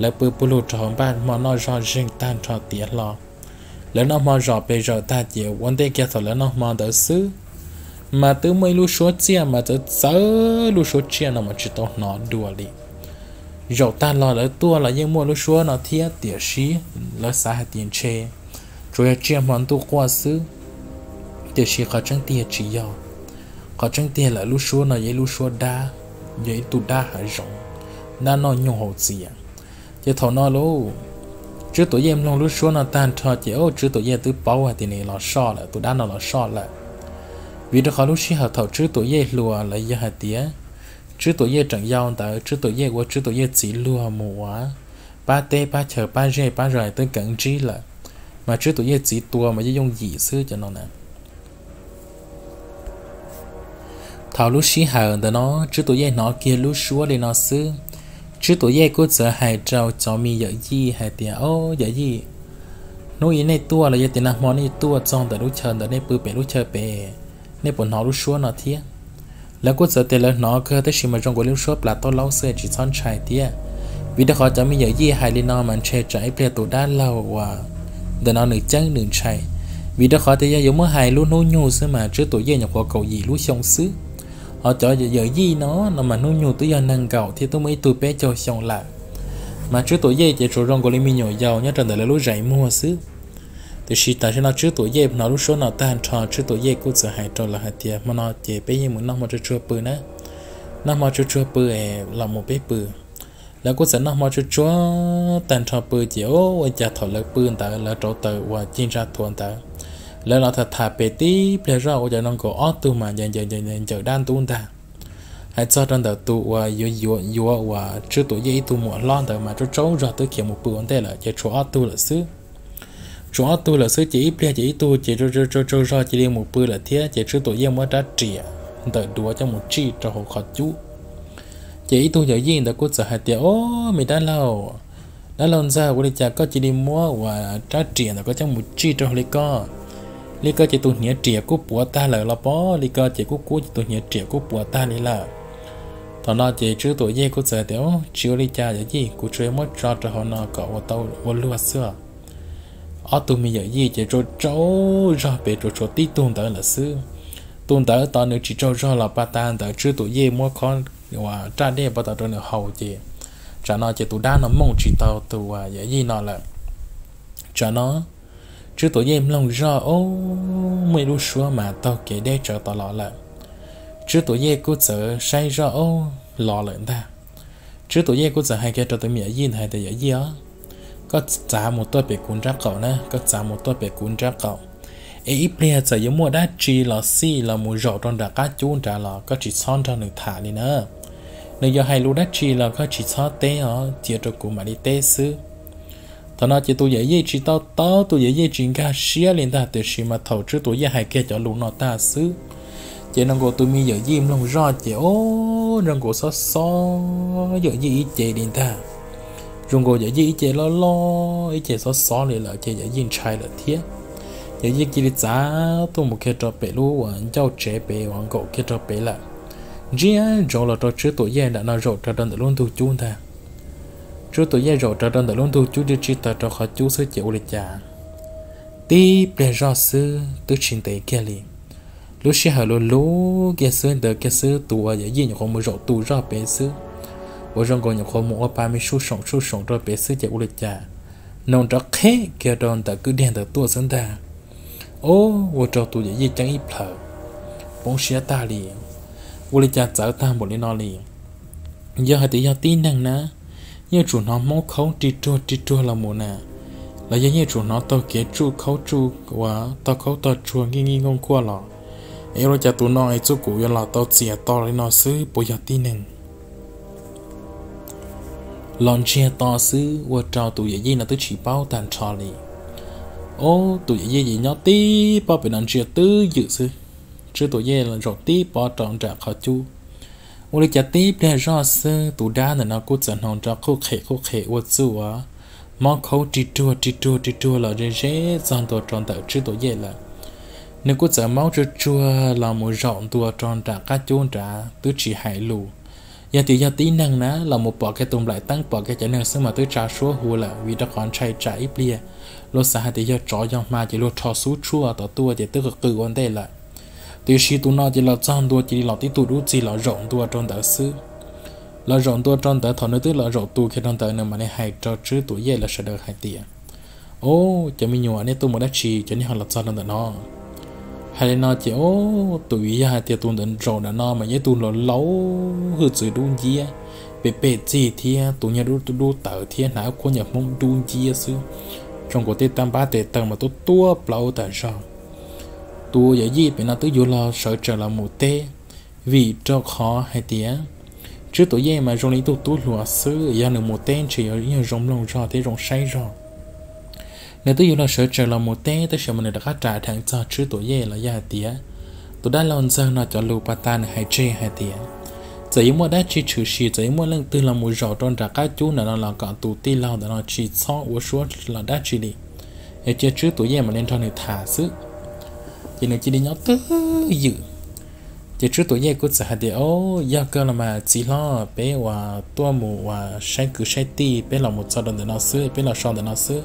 lawv pw pug lug rau hauv npaj hmo noj zog zeeg tag nrho tiav hlo. Lawv noj hmo zom pes zaws tag ces ua ntej kiag thaum lawv noj hmo ntawd xwb, mas twb muaj ib lub suab tsiaj mas txawv txawv, lub suab tsiaj no mas tsis tau hnov dua li. Zaum tag los lawv tuaj los yeej muaj lub suab no thiab tiam sis lawv xav hais tias ntshe tsuas yog tsiaj hmo ntuj quaj xwb, tiam sis qhov tseeb tiag tsis yog. Qhov tseeb tiag lawm lub suab no yog ib lub suab dab, yog ib tug dab hav zoov, dab noj nyuj haus txias. Ces thaum no lauj, Tswb Tuam Yej mloog lub suab no tag nrho ces ub, Tswb Tuam Yej twb paub hais tias nws los soj lawm, tus dab no los soj lawm. Vim rau qhov lub sij hawm thaum Tswb Tuam Yej hluas los yog hais tias Tswb Tuam Yej tseem yau ntawd Tswb Tuam Yej ua Tswb Tuam Yej txiv luag mus ua pab teb pab chaw pab zej pab zos twb keev ntsib lawm, mas Tswb Tuam Yej txiv tua mas yeej yooj yim xwb cov no na. Thaum lub sij hawm ntawd no Tswb Tuam Yej hnov kiag lub suab li no xwb, Tswb Tuam Yej kuj txawm hais rau cov me yawm yij hais tias, Au yawm yij, hnub ib nej tuaj los yog tias nag hmo nej tuaj txog ntawm lub chaw ntawd nej pw pem lub chaw pem, nej puas hnov lub suab no thiab? Lawv kuj txawm tias lawv hnov kawg tab sis mas zoo nkaus li lub suab plas taub laub xwb tsis txhob ntshai thiab. Vim rau qhov cov me yawm yij hais li no mas ntshe tsam ib pliag tus dab laug uas ntawm no nws ceeb nws ntshai. Vim rau qhov tias yog yuav muab hais lub hnub nyoog xwb mas Tswb Tuam Yej nyuam qhuav kaum yim lub xyoo xwb, ho cov yawm yij no no mas hnub nyoog twb yog neeg nkaum thiab twb muaj ib tug peb caug xyoo lawm. Mas Tswb Tuam Yej ces tsuas zoo nkaus li me nyuam yaus nyob rau ntawm lawv lub zais muag xwb. Tiam sis tam sim no Tswb Tuam Yej hnov lub suab no tag nrho Tswb Tuam Yej kuj txawm hais rau lawv hais tias, Hmo no ces peb yeej mus noj hmo tsuag tsuag pw na, noj hmo tsuag tsuag pw es los mus peb pw. Lawv kuj txawm noj hmo tsuag tsuag tag nrho pw ces ua cas thaum lawv pw ntawd lawv rauv taws uas cig ntsa thuav ntawd, lawv los tham tham pem tib pliag zoj ua cas zoo nkaus ob tug mas ncaws ncaws dab ntub ntag. Hais txog rau ntawm tus uas yuav yuav uas Tswb Tuam Yej ib tug muam hlob ntawd mas tsaug tsaug zog twb khiav mus pw ua ntej lawm ces tshuav ob tug lawm xwb. Tshuav ob tug lawm xwb ces ib pliag ces ib tug ces tsaug zog cia li mus pw lawm thiab ces Tswb Tuam Yej muab rab riam ntawm duav coj mus tsij rau hauv qhov cub. Ces ib tug yawm yij ntawd kuj txawm hais tias, Au me dab laug, dab laug ntxawg, ua li cas koj cia li muab uas rab riam ntawm koj coj mus tsij rau hauv li ko? Li ko ces tus hniav riam kuj puas tag lawm los pob, li ko ces kuj kub ces tus hniav riam kuj puas tag li lawm. Thaum no ces Tswb Tuam Yej kuj txawm tias, Tsis ua li cas yawm yij, kuv tsuas muab tso rau hauv no kom ua tau ua luag xwb. Ob tug me yawm yij ces tsaug tsaug zog pem tsuas tshuav tib tug ntawd lawm xwb. Tus ntawd tos nws tsis tsaug zog los pas tas ntawd Tswb Tuam Yej muab khob uas raj dej pas tau rau nws haus ces tsam no ces tus dab no mooj tsis tau tus uas yawm yij no lawm. Tsam no Tswb Tuam Yej mloog zoj, au, muaj ib lub suab mas taug kev deb tsawv tom los lawm. Tswb Tuam Yej kuj txawm saib zoj, au, los lawm ntag. Tswb Tuam Yej kuj txawm hais kiag rau tus me yawm yij ntawd hais tias, Yawm yij os, koj txav mus tuaj pem kuv nrab qaum na, koj txav mus tuaj pem kuv nrab qaum. Es ib pliag txawm yuav muaj dab tsi los xij los mus zaum rau nram qab cub nrad los koj tsis txhob nrog nws tham li na. Nws yuav hais lus dab tsi los koj tsis txhob teb os, cia rau kuv mam li teb xwb. Thaum no ces tus yawm yij tsis tau taub, tus yawm yij tsis nkag siab li ntag, tiam sis mas thaum Tswb Tuam Yej hais kiag cov lus no tag xwb, ces zoo nkaus tus me yawm yij mloog zoj ces, au, zoo nkaus xob xob yawm yij ib ce li ntag. Zoo nkaus yawm yij ib ce loj loj ib ce xob xob li lawm ces yawm yij ntshai lawm thiab. Yawm yij cia li txav tuaj mus kiag rau pem lub uas ncauj tsev pem uas nkaum kiag rau pem lawm, ntsia ntsoov los rau Tswb Tuam Yej nram no zaum raws rau ntawm lub ntug cub ntag. Tswb Tuam Yej zaum raws rau ntawm lub ntug cub tib tsis taws rau qhov cub xwb ces ua li cas tib pliag zoj xwb twb tsis ntev kiag li, lub sij hawm luv luv kiag xwb ntawd kiag xwb tus uas yawm yij nyuam qhuav mus zaum tu zoj pem xwb, uas zoo nkaus nyuam qhuav mus ua pa me suj soom suj soom rau pem xwb ces ua li cas noog nrov qheb kiag rau ntawm kwj diag ntawd tuaj xwb ntag. Au, ua rau tus yawm yij ceeb ib plhaws, poob siab tag li. Ua li cas txawv tag npaum li no li? Yog hais tias yog tib neeg na, yeej tsum hnov hmoob khaub ri ruag ri ruag los mus na, los yog yeej tsum hnov taug kev tsuj khaub tsuj uas tog khaub tog tsuag nkij nkij nkuaj nkuaj los, Ua li cas tus no es txuj kuv yuav los tau txias to li no xwb, puas yog tib neeg los ntsiag to xwb, ua rau tus yawm yij no twb tsis paub tag nrho li. Ob, tus yawm yij ces nyob tib pob pem no ntsia twb ywm xwb. Tswb Tuam Yej zaum tib pob rau nram qhov cub. Ua li cas tib pliag zoj xwb tus dab ntawm no kuj txawm hnoos rov qhuj qhem qhuj qhem ua txuj ua mob khaub ri ruag ri ruag ri ruag los ze ze txog ntua rau ntawm Tswb Tuam Yej lawm. Nws kuj txawm maub tsuag tsuag los mus zaum ntua rau nram qab cub nrad twb tsis hais lus. Yog tias yog tib neeg na los mus pom kiag tus nplaim teeb pom kiag cov neeg xwb mas twb tsa suab hu lawm vim rau qhov ntshai tsam ib pliag luag xav hais tias yog tsov yog hma ces luag rho xub tshuaj tom tuaj ces twb qw qw ua ntej lawm. Tiam sis tus no ces los txog ntua cia li los tib tug dub txig los zaum ntua rau ntawd xwb. Los zaum ntua rau ntawd thaum nws twb los zaum tus kiag rau ntawd nws mam li hais rau Tswb Tuam Yej lawv sawv daws hais tias, Ob, cov me nyuam, nej tuaj mus dab tsi cov nej ho los txog rau ntawm no? Hais li no ces ob, tus vim yog hais tias tus ntawm zaum ntawm no mas yog ib tug laus laus hwj txwv dub nciab, pem pem txig thiab tus nyuag dub dub tawv thiab hnav ib khuab nyuag hmoob dub nciab xwb, zoo nkaus tej tab npab tes taw mas tuab tuab plaub tas zog. Tus yawm yij pem no twb yuav los sawv tsees los mus teb, vim rau qhov hais tias Tswb Tuam Yej mas zoo li ib tug tub hluas xwb, yog nws mus teb ntshe yuav zoo mloog zog thiab zoo saib zog. Nws twb yuav los sawv tsees los mus teb tab sis mas nws rov qab ras dheev txog Tswb Tuam Yej los yog hais tias tus dab laug ntxawg no cov lus pas tas nws hais tseg hais tias txawm yuav muaj dab tsi tshwm sim, txawm yuav muaj leej twg los mus zaum rau nram qab cub ntawm no los kom tus tij laug ntawm no tsis txhob ua suab los dab tsi li, es cia Tswb Tuam Yej mam li nrog nws tham xwb. Ces nws cia li nyob twb ywm. Ces Tswb Tuam Yej kuj txawm hais tias, Ob, yog kawg los mas txiv hlob, peb uas tuaj mus uas saib kwv saib tij, peb los mus txog rau ntawm no xwb, peb los so ntawm no xwb.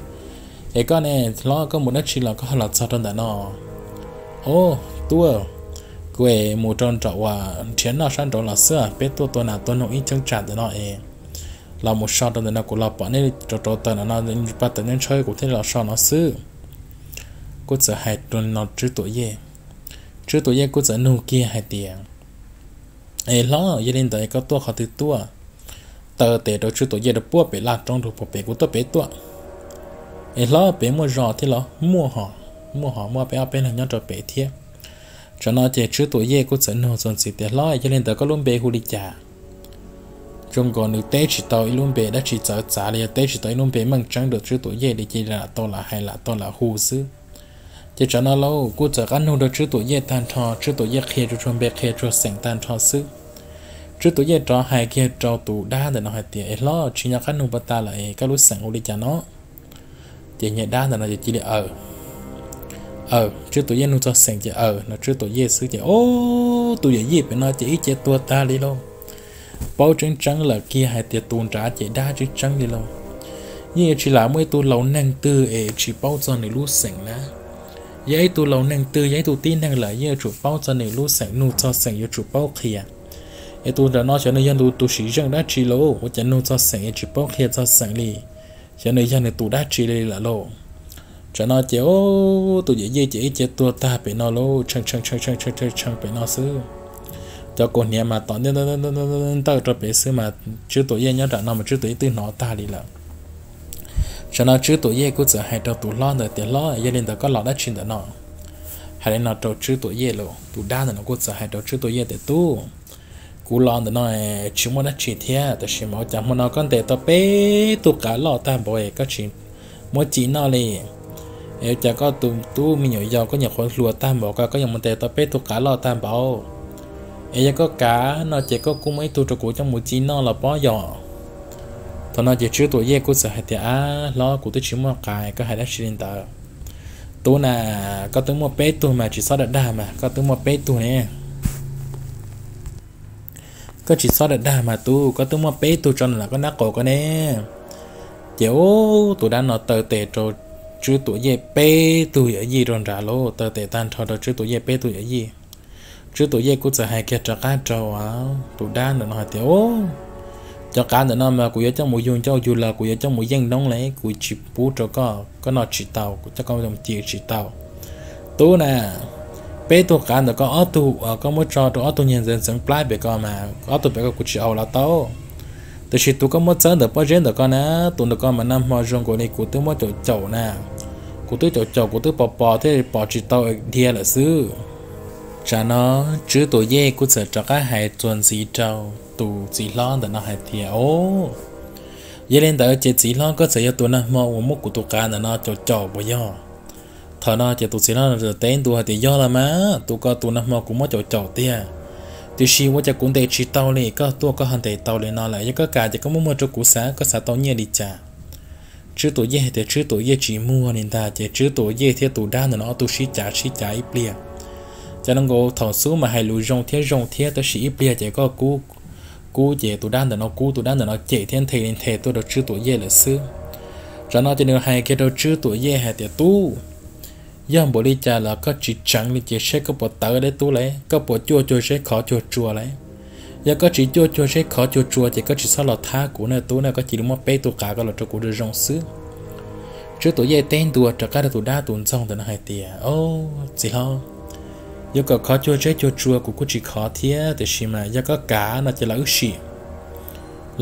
Es koj ne hlob, koj mus dab tsi los koj ho los txog rau ntawm no? Ob, tub, kuv es mus rau nram uas nrhiav noj sab nraud los xwb, peb tuaj tua nas tua noog ib cheeb tsam ntawm no es los mus so rau ntawm no, kuv los pom nej rau rau taws ntawm no, pa taws ntshaw kuv thiaj los so no xwb. Kuj txawm hais rau no Tswb Tuam Yej. Tswb Tuam Yej kuj txawm nug kiag hais tias, Es hlob, yog li ntawd koj tuaj qhov twg tuaj? Taw tes rau Tswb Tuam Yej rau puag pem laj roob rau puag pem, Kuv tuaj pem tuaj. Es hlob, pem muaj zos thiab los? Muaj hos, muaj hos, muaj peb ob peb leeg nyob rau pem thiab. Tsam no ces Tswb Tuam Yej kuj txawm nug txuas ntxiv tias, Hlob, yog li ntawd koj lub npe hu li cas? Zoo nkaus nws teb tsis tau ib lub npe dab tsi txawv txav li, yog teb tsis tau ib lub npe meej tseeb rau Tswb Tuam Yej li, cia li lam tau lam hais lam tau lam hu xwb. Ces tsam no lauj kuj txawm qab nug rau Tswb Tuam Yej tag nrho, Tswb Tuam Yej qhia tsuag tsuag npe qhia tsuag xeem tag nrho xwb. Tswb Tuam Yej rov hais kiag rau tus dab ntawm no hais tias, Es hlob, tsis nco qab nug pas tas lawm es koj lub xeem hu li cas no? Ces niag dab ntawm no ces cia li aws, aws, Tswb Tuam Yej nug txog xeem ces aws no Tswb Tuam Yej xwb ces, ob, tus yawm yij pem no ces ib ce tuag tag li lauj. Paub tseeb tseeb lawm kiag hais tias tus nrad ces dab tseeb tseeb li lauj. Yeej yuav tsis lam muaj ib tug laus neeg twg es tsis paub txog nws lub xeem na. Yog ib tug laus neeg twg, yog ib tug tib neeg lawm yeej yuav tsum paub txog nws lub xeem, nug txog xeem yuav tsum paub qhia. Es tus nram no xyov nws yog tus tus sim zeej dab tsi lauj, ua cas nug txog xeem es tsis paub qhia txog xeem li? Xyov nws yog nws tus dab tsi li lawm lauj. Tsam no ces tus yawm yij ces ib ce tuag tag pem no lauj, tshee tshee tshee tshee tshee pem no xwb. Cov kaus hniav mas tom ntawj rau pem xwb mas Tswb Tuam Yej nyob nram no mas Tswb Tuam Yej twb hnov tag li lawm. Tsam no Tswb Tuam Yej kuj txawm hais rau tus hlob ntawd tias, Hlob, yog li ntawd koj los dab tsi ntawm no? Hais li no rau Tswb Tuam Yej lauj, tus dab ntawm no kuj txawm hais rau Tswb Tuam Yej tias, Tub, kuv los ntawm no tsis muaj dab tsi thiab, tab sis mas ua cas hmo no koj ntes tau peb tug qav loj tag npaum es koj tsis muab ci noj li? Es ua cas koj tus tub me nyuam yaus koj nyuam qhuav hluas tag npaum ko koj yuav mus ntes tau peb tug qav loj tag npaum? Es yog koj kav no ces koj kuj muab ib tug rau kuv coj mus ci noj los pob yos. Thaum no ces Tswb Tuam Yej kuj txawm hais tias, Ab hlob, kuv twb tsis muaj qav, koj hais dab tsi li ntawd? Tub na, koj twb muaj peb tug mas tsis txhob dag dag mas, koj twb muaj peb tug ne. Koj tsis txhob dag dag mas tub, koj twb muaj peb tug tso nram koj nab qaum ko ne. Ces ub, tus dab no taw tes rau Tswb Tuam Yej peb tug yawm yij rau nrad lauj, taw tes tag nrho rau Tswb Tuam Yej peb tug yawm yij. Tswb Tuam Yej kuj txawm hais kiag rov qab rau tus dab ntawm no hais tias, Ub, cov qav ntawm no mas kuv yuav coj mus yug ncauj yug lo, kuv yuav coj mus yeej noob li, kuv tsis pub rau koj, koj noj tsis tau, kuv coj koj mus ci tsis tau. Tub na, peb tug qav ntawm koj ob tug uas koj muab tso rau ob tug niag ntxeev ntxeev plab pem ko mas ob tug pem ko kuv tsis au los tau. Tiam sis tus koj muab txawb ntawm pob zeb ntawm ko na, tus ntawm ko mas nag hmo zoo nkaus li kuv twb muab caum caum na, kuv twb caum caum kuv twb pos pos thiaj pom tsis tau dhia lawm xwb. Tsam no Tswb Tuam Yej kuj txawm rov qab hais txuas ntxiv rau tus txiv hlob ntawm no hais tias, O, yog li ntawd ces txiv hlob, koj txawm yog tus nag hmo uas muab kuv tus qav ntawm no caum caum puas yog? Thaum no ces tus txiv hlob teb ntua hais tias, Yog los mas, tus ko tus nag hmo kuv muab caum caum tiag, tiam sis ua cas kuv ntes tsis tau li, koj tuaj koj ho ntes tau li no lawm. Yog koj kam ces koj muab muag rau kuv xav, koj xav tau nyiaj li cas? Tswb Tuam Yej hais tias Tswb Tuam Yej tsis muag li ntag. Ces Tswb Tuam Yej thiab tus dab ntawm no ob tug sib cav sib cav ib pliag, ces no nkaus thaum xub mas hais lus zoo thiab zoo thiab, tab sis ib pliag ces koj kub, kub ces tus dab ntawm no kub, tus dab ntawm no cem thiab nthe li nthe tuaj rau Tswb Tuam Yej lawm xwb. Tsam no ces nws hais kiag rau Tswb Tuam Yej hais tias, Tub, yog npaum li cas los koj tsis tseev li ces seb koj puas tawv dab tub lauj, koj puas cuaj cuag zeb khov cuag tsua lauj? Yog koj tsis cuaj cuag zeb khov cuag tsua ces koj tsis txhob los thab kuv na tub na, koj cia li muab peb tug qav ko los rau kuv zoo zoo xwb. Tswb Tuam Yej teb ntua rov qab rau tus dab tus ntxoog ntawm no hais tias, O, txiv hlob, yuav kom khov cuag zeb cuag tsua kuv kuj tsis khov thiab, tiam sis mas yog koj kam no ces los wb sim,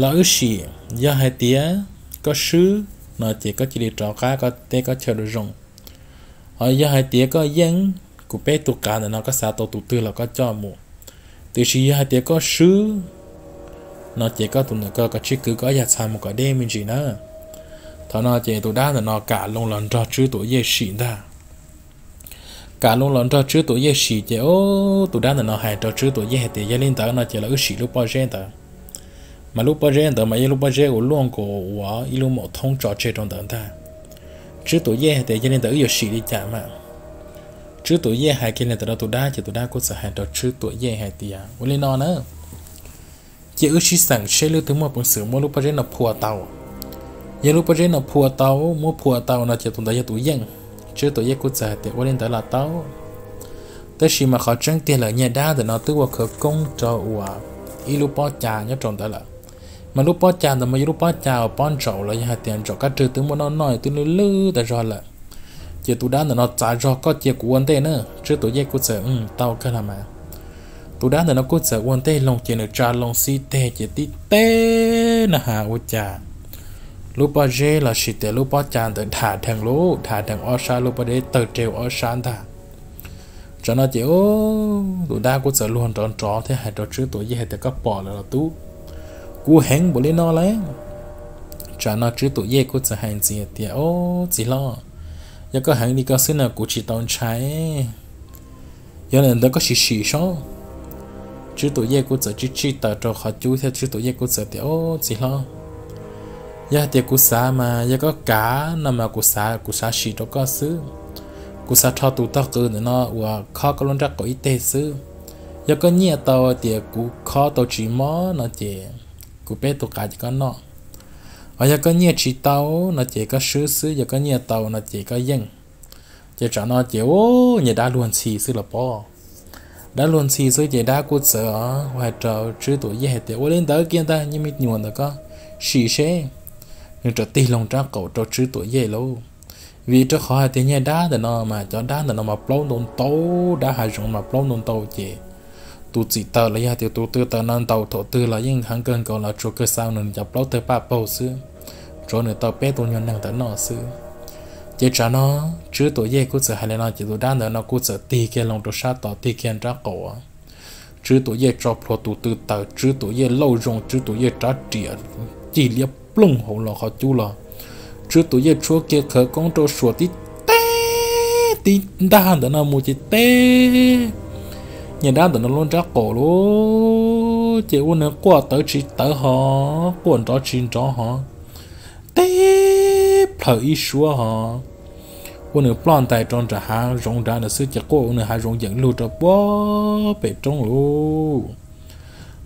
los wb sim. Yog hais tias koj swb no ces koj cia li rov qab koj teb koj chaw zoo zoo. Ho yog hais tias koj yeej, kuv peb tug qav ntawm no koj xav tau tus twg los koj coj mus, tiam sis yog hais tias koj swb no ces koj tus ntawm ko koj tsij kwv koj ob yag txha mus kom deb me ntsis na. Thaum no ces tus dab ntawm no kam loo los nrog Tswb Tuam Yej sim ntag. Kam loo los nrog Tswb Tuam Yej sim ces, o, tus dab ntawm no hais rau Tswb Tuam Yej hais tias, Yog li ntawd no ces los wb sim lub pob zeb ntawd. Mas lub pob zeb ntawd mas yog lub pob zeb uas luaj nkaus uas ib lub maum thoob tso tseg rau ntawd ntag. Tswb Tuam Yej hais tias, Yog li ntawd wb yuav sim li cas mas? Tswb Tuam Yej hais kiag li ntawd rau tus dab ces tus dab kuj txawm hais rau Tswb Tuam Yej hais tias, Ua li no na, cia wb sib xeem seb leej twg muaj peev xwm muab lub pob zeb no phua tau. Yog lub pob zeb no phua tau, muab phua tau no ces tus ntawd yog tus yeej. Tswb Tuam Yej kuj txawm hais tias, Ua li ntawd los tau. Tab sis mas qhov tseeb tiag lawm nyaj dab ntawm no twb ua khawv koob rau uas ib lub pob ca nyob rau ntawd lawm. Mas lub pob ca ntawd mas yog lub pob ca uas pob ntsaum los yog hais tias ntsaum kab rwg twb muaj noj noj twb lwj lwj tas zog lawm. Ces tus dab ntawm no txav zog, Koj cia kuv ua ntej na. Tswb Tuam Yej kuj txawm, Tau kawg los mas. Tus dab ntawm no kuj txawm ua ntej loo ces nws tsa loo xib teg ces tib teb no has ua cas lub pob zeb los sis tias lub pob ca ntawd dham dheev lub, dham dheev ob sab, lub pob zeb tawg rau ob sab ntag. Tsam no ces tus dab kuj txawm luag nrov nrov thiab hais rau Tswb Tuam Yej hais tias, Koj pom lawm los tub? Kuv heev npaum li no lauj. Tsam no Tswb Tuam Yej kuj txawm hais ntxiv tias, O, txiv hlob, yog koj heev li ko xwb no kuv tsis tau ntshai. Yog li ntawd koj sim sim saib. Tswb Tuam Yej kuj txawm tsij tsij taws rau qhov cub thiab Tswb Tuam Yej kuj txawm tias, O, txiv hlob, yog hais tias kuv xav mas yog koj kam no mas kuv xav, kuv xav sim rau koj xwb. Kuv xav rho tus tog qws ntawm no uas khob koj lub nrab qaum ib teg xwb. Yog koj nyiaj tau tias kuv khob tau tsis mob no ces kuv peb tus qav ces koj noj. Ho yog koj nyiaj tsis tau no ces koj swb xwb, yog koj nyiaj tau no ces koj yeej. Ces tsam no ces, u, nyaj dab luag ntxhi xwb los pob. Dab luag ntxhi xwb ces dab kuj txawm hais rau Tswb Tuam Yej hais tias, Ua li ntawd kiag ntag nyuag me nyuam ntawm koj, sim seb. Nws rov tig loo rab qaum rau Tswb Tuam Yej lauj. Vim rau qhov hais tias nyaj dab ntawm no mas cov dab ntawm no mas plaub ntau ntau, dab hav zoov mas plaub ntau ntau ces tus txim taws los yog tias tus tw taws no ntaus thaum twg los yeej heev kawg nkaus los tsuas kawg xa nws cov plaub tawg paj paug xwb, tsuav nws tau peb tus nyuag neeg ntawd noj xwb. Ces tsam no Tswb Tuam Yej kuj txawm hais li no ces tus dab ntawm no kuj txawm tig kiag loo rau sab tod tig kiag rab qaum. Tswb Tuam Yej tso plhuav tus tw taws, Tswb Tuam Yej lauj zoo, Tswb Tuam Yej rab riam cig liab ploog hauv los qhov cub los. Tswb Tuam Yej tshuab kiag khawv koob rau suam tib teb, tib ntag ntawm no mus ces teb nyaj dab ntawm no lub nrab qaum lauj. Ces ua nws quaj tawv tsis tawv hos, quaj nrov tsis nrov hos, teb plhaws ib suab hos, ua nws ploj ntais rau nram hav zoov nrad ntawd xwb ces quaj ua nws hav zoov yeem lug rau puag pem roob lauj.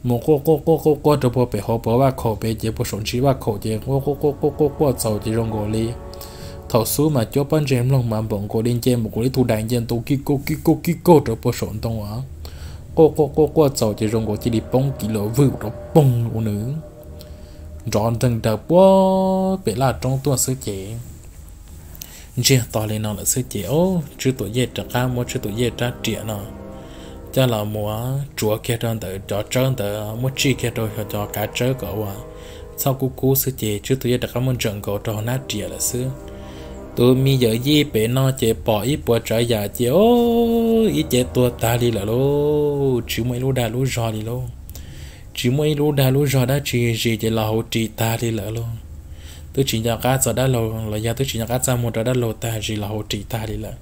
Mus quaj quaj quaj quaj quaj rau puag pem hauv puag vaj khaum pem ces puag saum ntsis vaj khaum ces quaj quaj quaj quaj quaj quaj txaus ces zoo nkaus li thaum xub mas cuab pob ntseg mloog mas npaum nkaus li nce mus nkaus li tug dais nce ntoo kij kauj kij kauj kij kauj rau puag saum ntoo os. Quaj quaj quaj quaj txaus ces zoo nkaus cia li poob kiv los vwm rau poog ua nws nrov nreeg daws puag pem laj roob tuaj xwb ces ntsiag to li no lawm xwb ces, o, Tswb Tuam Yej rov qab muab Tswb Tuam Yej rab riam no coj los mus tsuav kiag rau ntawm cov tsawb ntawd, muab tsij kiag rau cov kav tsawb kom ua txhob kub kub xwb ces Tswb Tuam Yej rov qab muab ntseem nkaus rau hauv hnab riam lawm xwb. Tus me yawm yij pem no ces pom ib puas tsav yam ces ib ce tuag tag li lawm lauj, tsis muaj ib lub dag lub zog li lauj. Tsis muaj ib lub dag lub zog dab tsi zis ces los hauv ris tag li lawm lauj. Twb tsis nco qab txog dab laug los yog twb tsis nco qab txaj muag rau dab laug tag zis los hauv ris tag li lawm.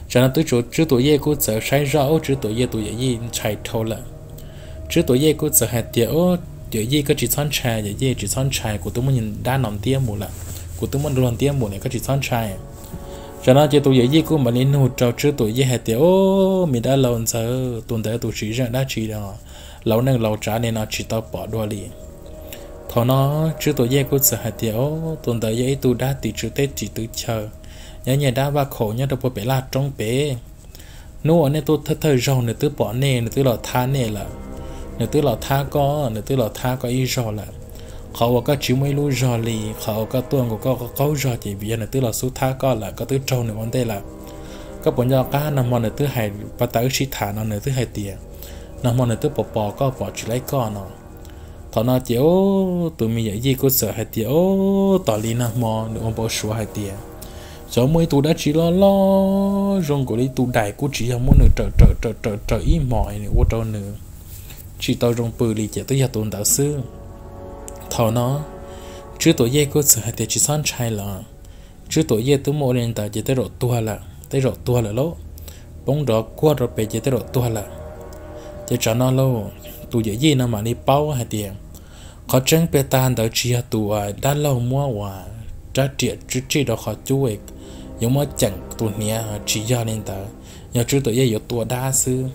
Tsam no twb Tswb Tuam Yej kuj txawm saib zoj ub Tswb Tuam Yej tus yawm yij ntshai dhau lawm. Tswb Tuam Yej kuj txawm hais tias, Yawm yij, koj tsis txhob ntshai, yawm yij, tsis txhob ntshai, kuv twb muab dab no ntiab mus lawm, kuv twb muab luag ntiab mus ne, koj tsis txhob ntshai. Tsam no ces tus yawm yij kuj mam li nug rau Tswb Tuam Yej hais tias, Ub, me dab laug ntxawg, tus ntawd tus tsis zeej dab tsi los, laus neej laus tsav ne no tsis tau pom dua li. Thaum no Tswb Tuam Yej kuj txawm hais tias, Ub, tus ntawd yog ib tug dab tim tswv teb tim twv chaw, nyob nyiag dab vaj khaum nyob rau puag pem laj roob pem. Hnub uas nej tuaj thawj thawj zaug nws twb pom nej, nws twb los thab nej lawm. Nws twb los thab koj, nws twb los thab koj ib zaug lawm. Qhov uas koj tsis muaj ib lub zog li, qhov uas koj tuaj nkaus koj qaug zog ces vim yog nws twb los xub thab koj lawm, koj twb raug nws ua ntej lawm. Koj puas nco qab nag hmo nws twb hais, pas tas wb sib tham no nws twb hais tias nag hmo nws twb pom pom koj pom tsis laib koj no. Thaum no ces tus me yawm yij kuj txawm hais tias, Ub, tos li nag hmo nws ua npau suav hais tias xyov muaj ib tug dab tsi loj loj zoo nkaus li ib tug dais kuj tsis yog muab nws raws raws raws raws raws ib hmos nws ua rau nws tsis tau zoo pw li ces twb yog tus ntawd xwb. Thaum no Tswb Tuam Yej kuj txawm hais tias, Tsis txhob ntshai lawm. Tswb Tuam Yej twb muaj ua li ntawd ces tej zaum tuag lawm, tej zaum tuag lawm lauj. Poob nrov kuag rau pem ces tej zaum tuag lawm. Ces tsam no lauj, tus yawm yij no mam li paub hais tias qhov tseeb peb tag ntawd tsis yog tus dab laug muab uas rab riam tswb tsij rau qhov cub yuav muab ceem tus hniav, tsis yog li ntawd, yog Tswb Tuam Yej yuav tua dab xwb.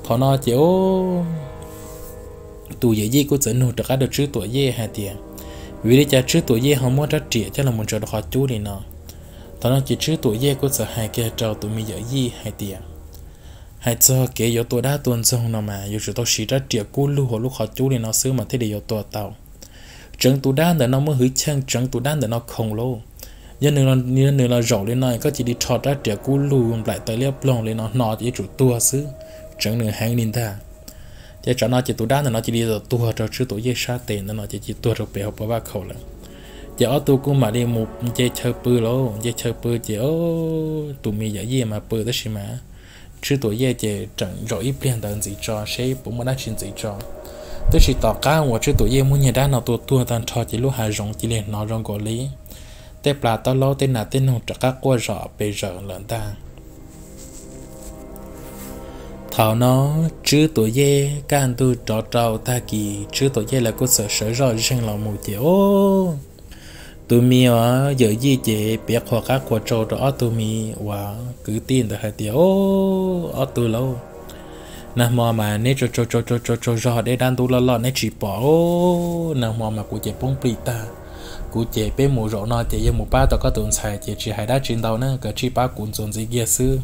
Thaum no ces tus yawm yij kuj txawm nug rov qab rau Tswb Tuam Yej hais tias, Vim li cas Tswb Tuam Yej ho muab rab riam coj los mus ntsaws rau qhov cub li no? Thaum no ces Tswb Tuam Yej kuj txawm hais kiag rau tus me yawm yij hais tias, Hais txog kev yuav tua dab tua ntxoog no mas yuav tsum tau siv rab riam kub lug hauv lub qhov cub li no xwb mas thiaj li yuav tua tau. Tseev tus dab ntawm no muaj hwj chim, tseev tus dab ntawm no khoom lauj. Yog nws los zaum li no koj cia li rho rab riam kub lug nplaim taw liab ploog li no hno ces yuav tsum tuag xwb, tseev nws heev li ntag. Ces tsam no ces tus dab ntawm no cia li tuag rau Tswb Tuam Yej sab tes ntawm no ces cia li tuag rau pem hauv pas vaj khaum lawm. Ces ob tug kuj mam li mus nce chaw pw lauj, nce chaw pw ces tus me yawm yij mas pw tab sis mas Tswb Tuam Yej ces tseem zaum ib pliag ntawd ntxiv tso seb puas muaj dab tsi ntxiv tso. Tab sis tom qab uas Tswb Tuam Yej muab niag dab no tua tuag tag nrho ces lub hav zoov cia li hnov zoo nkaus li tej plas taub laub tej nas tej noog rov qab quaj zom pes zaws lawm ntag. Thaum no Tswb Tuam Yej kaj ntug rov rau tag kis Tswb Tuam Yej lawv kuj txawm sawv zoj zeeg los mus ces tus me yawm yij ces piav qhuas qab qhuas tsau rau ob tug me uas kwv tij ntawd hais tias, Ob tug lauj, nag hmo mas neb tsaug tsaug tsaug tsaug tsaug zog deb dab ntub loj loj neb tsis pom, nag hmo mas kuv ces poob plig tag. Kuv ces peb mus zaum no ces yog mus pab tau koj tus ntxhais ces tsis hais dab tsi ntau na, koj tsij pab kuv ntxuav ntxiv kiag xwb.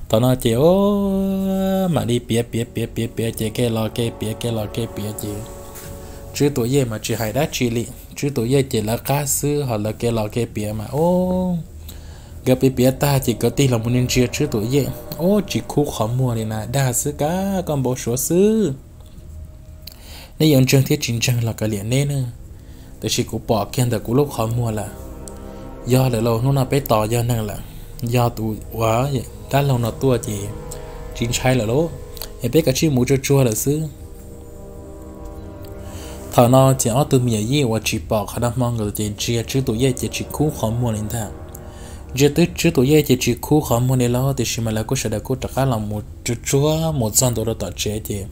Thaum no ces mam li piav piav piav piav piav ces kev los kev piav kev los kev piav ces Tswb Tuam Yej mas tsis hais dab tsi li. Tswb Tuam Yej ces lawv qab xwb ho lawv kev los kev piav mas ub, nkawd piav piav tag ces nkawd tig los mus ntsia Tswb Tuam Yej, ub, tsis khub qhov muag li na, dag xwb, kab koj npau suav xwb. Nej yuav ntseeg thiab tsis ntseeg los kav liam neb na, tiam sis kuv pom kiag ntawm kuv lub qhov muag lawm. Yog lawm lauj, hnub no peb tos yog neeg lawm, yog tus uas dab laug no tuaj ces tsis ntshai lawm lauj, es peb kav tsij mus tsuag tsuag lawm xwb. Thaum no ces ob tug me yawm yij uas tsis pom qhov nag hmo nkawd ces ntsia Tswb Tuam Yej ces tsis khub qhov muag li ntag. Ntsia twb Tswb Tuam Yej ces tsis khub qhov muag li lauj, tiam sis mas lawv kuj sawv daws kuj rov qab los mus tsuag tsuag mus txog ntua rau tom tsev ces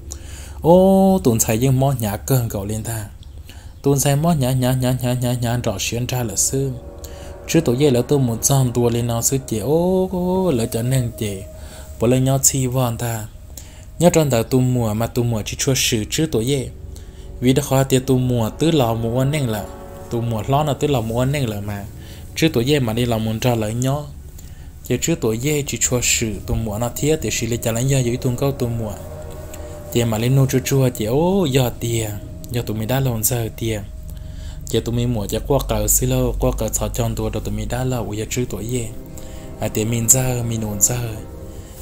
ub, tus ntxhais yeej mob hnyav kawg nkaus li ntag. Tus ntxhais mob hnyav hnyav hnyav hnyav hnyav hnyav nrom siav nrag lawm xwb. Tswb Tuam Yej lawv tuaj mus txog ntua li no xwb ces ub, lawv cov neeg ces puav leej nyob txhij vog ntag. Nyob rau ntawm tus muam mas tus muam tsis tshua swm Tswb Tuam Yej, vim rau qhov hais tias tus muam twb los mus ua neej lawm, tus muam hlob no twb los mus ua neej lawm mas Tswb Tuam Yej mam li los mus nrog lawv nyob. Ces Tswb Tuam Yej tsis tshua swm tus muam no thiab, tiam sis li cas los yog yus ib tug nkauj tus muam. Ces mam li nug tsuag tsuag ces ub, yog tiag, yog tus me dab laug ntxawg tiag. Ces tus me muam ces quaj qw xwb lauj, quaj qw txhos caug ntua rau tus me dab laug uas yog Tswb Tuam Yej hais tias, Me ntxawg, me nus ntxawg,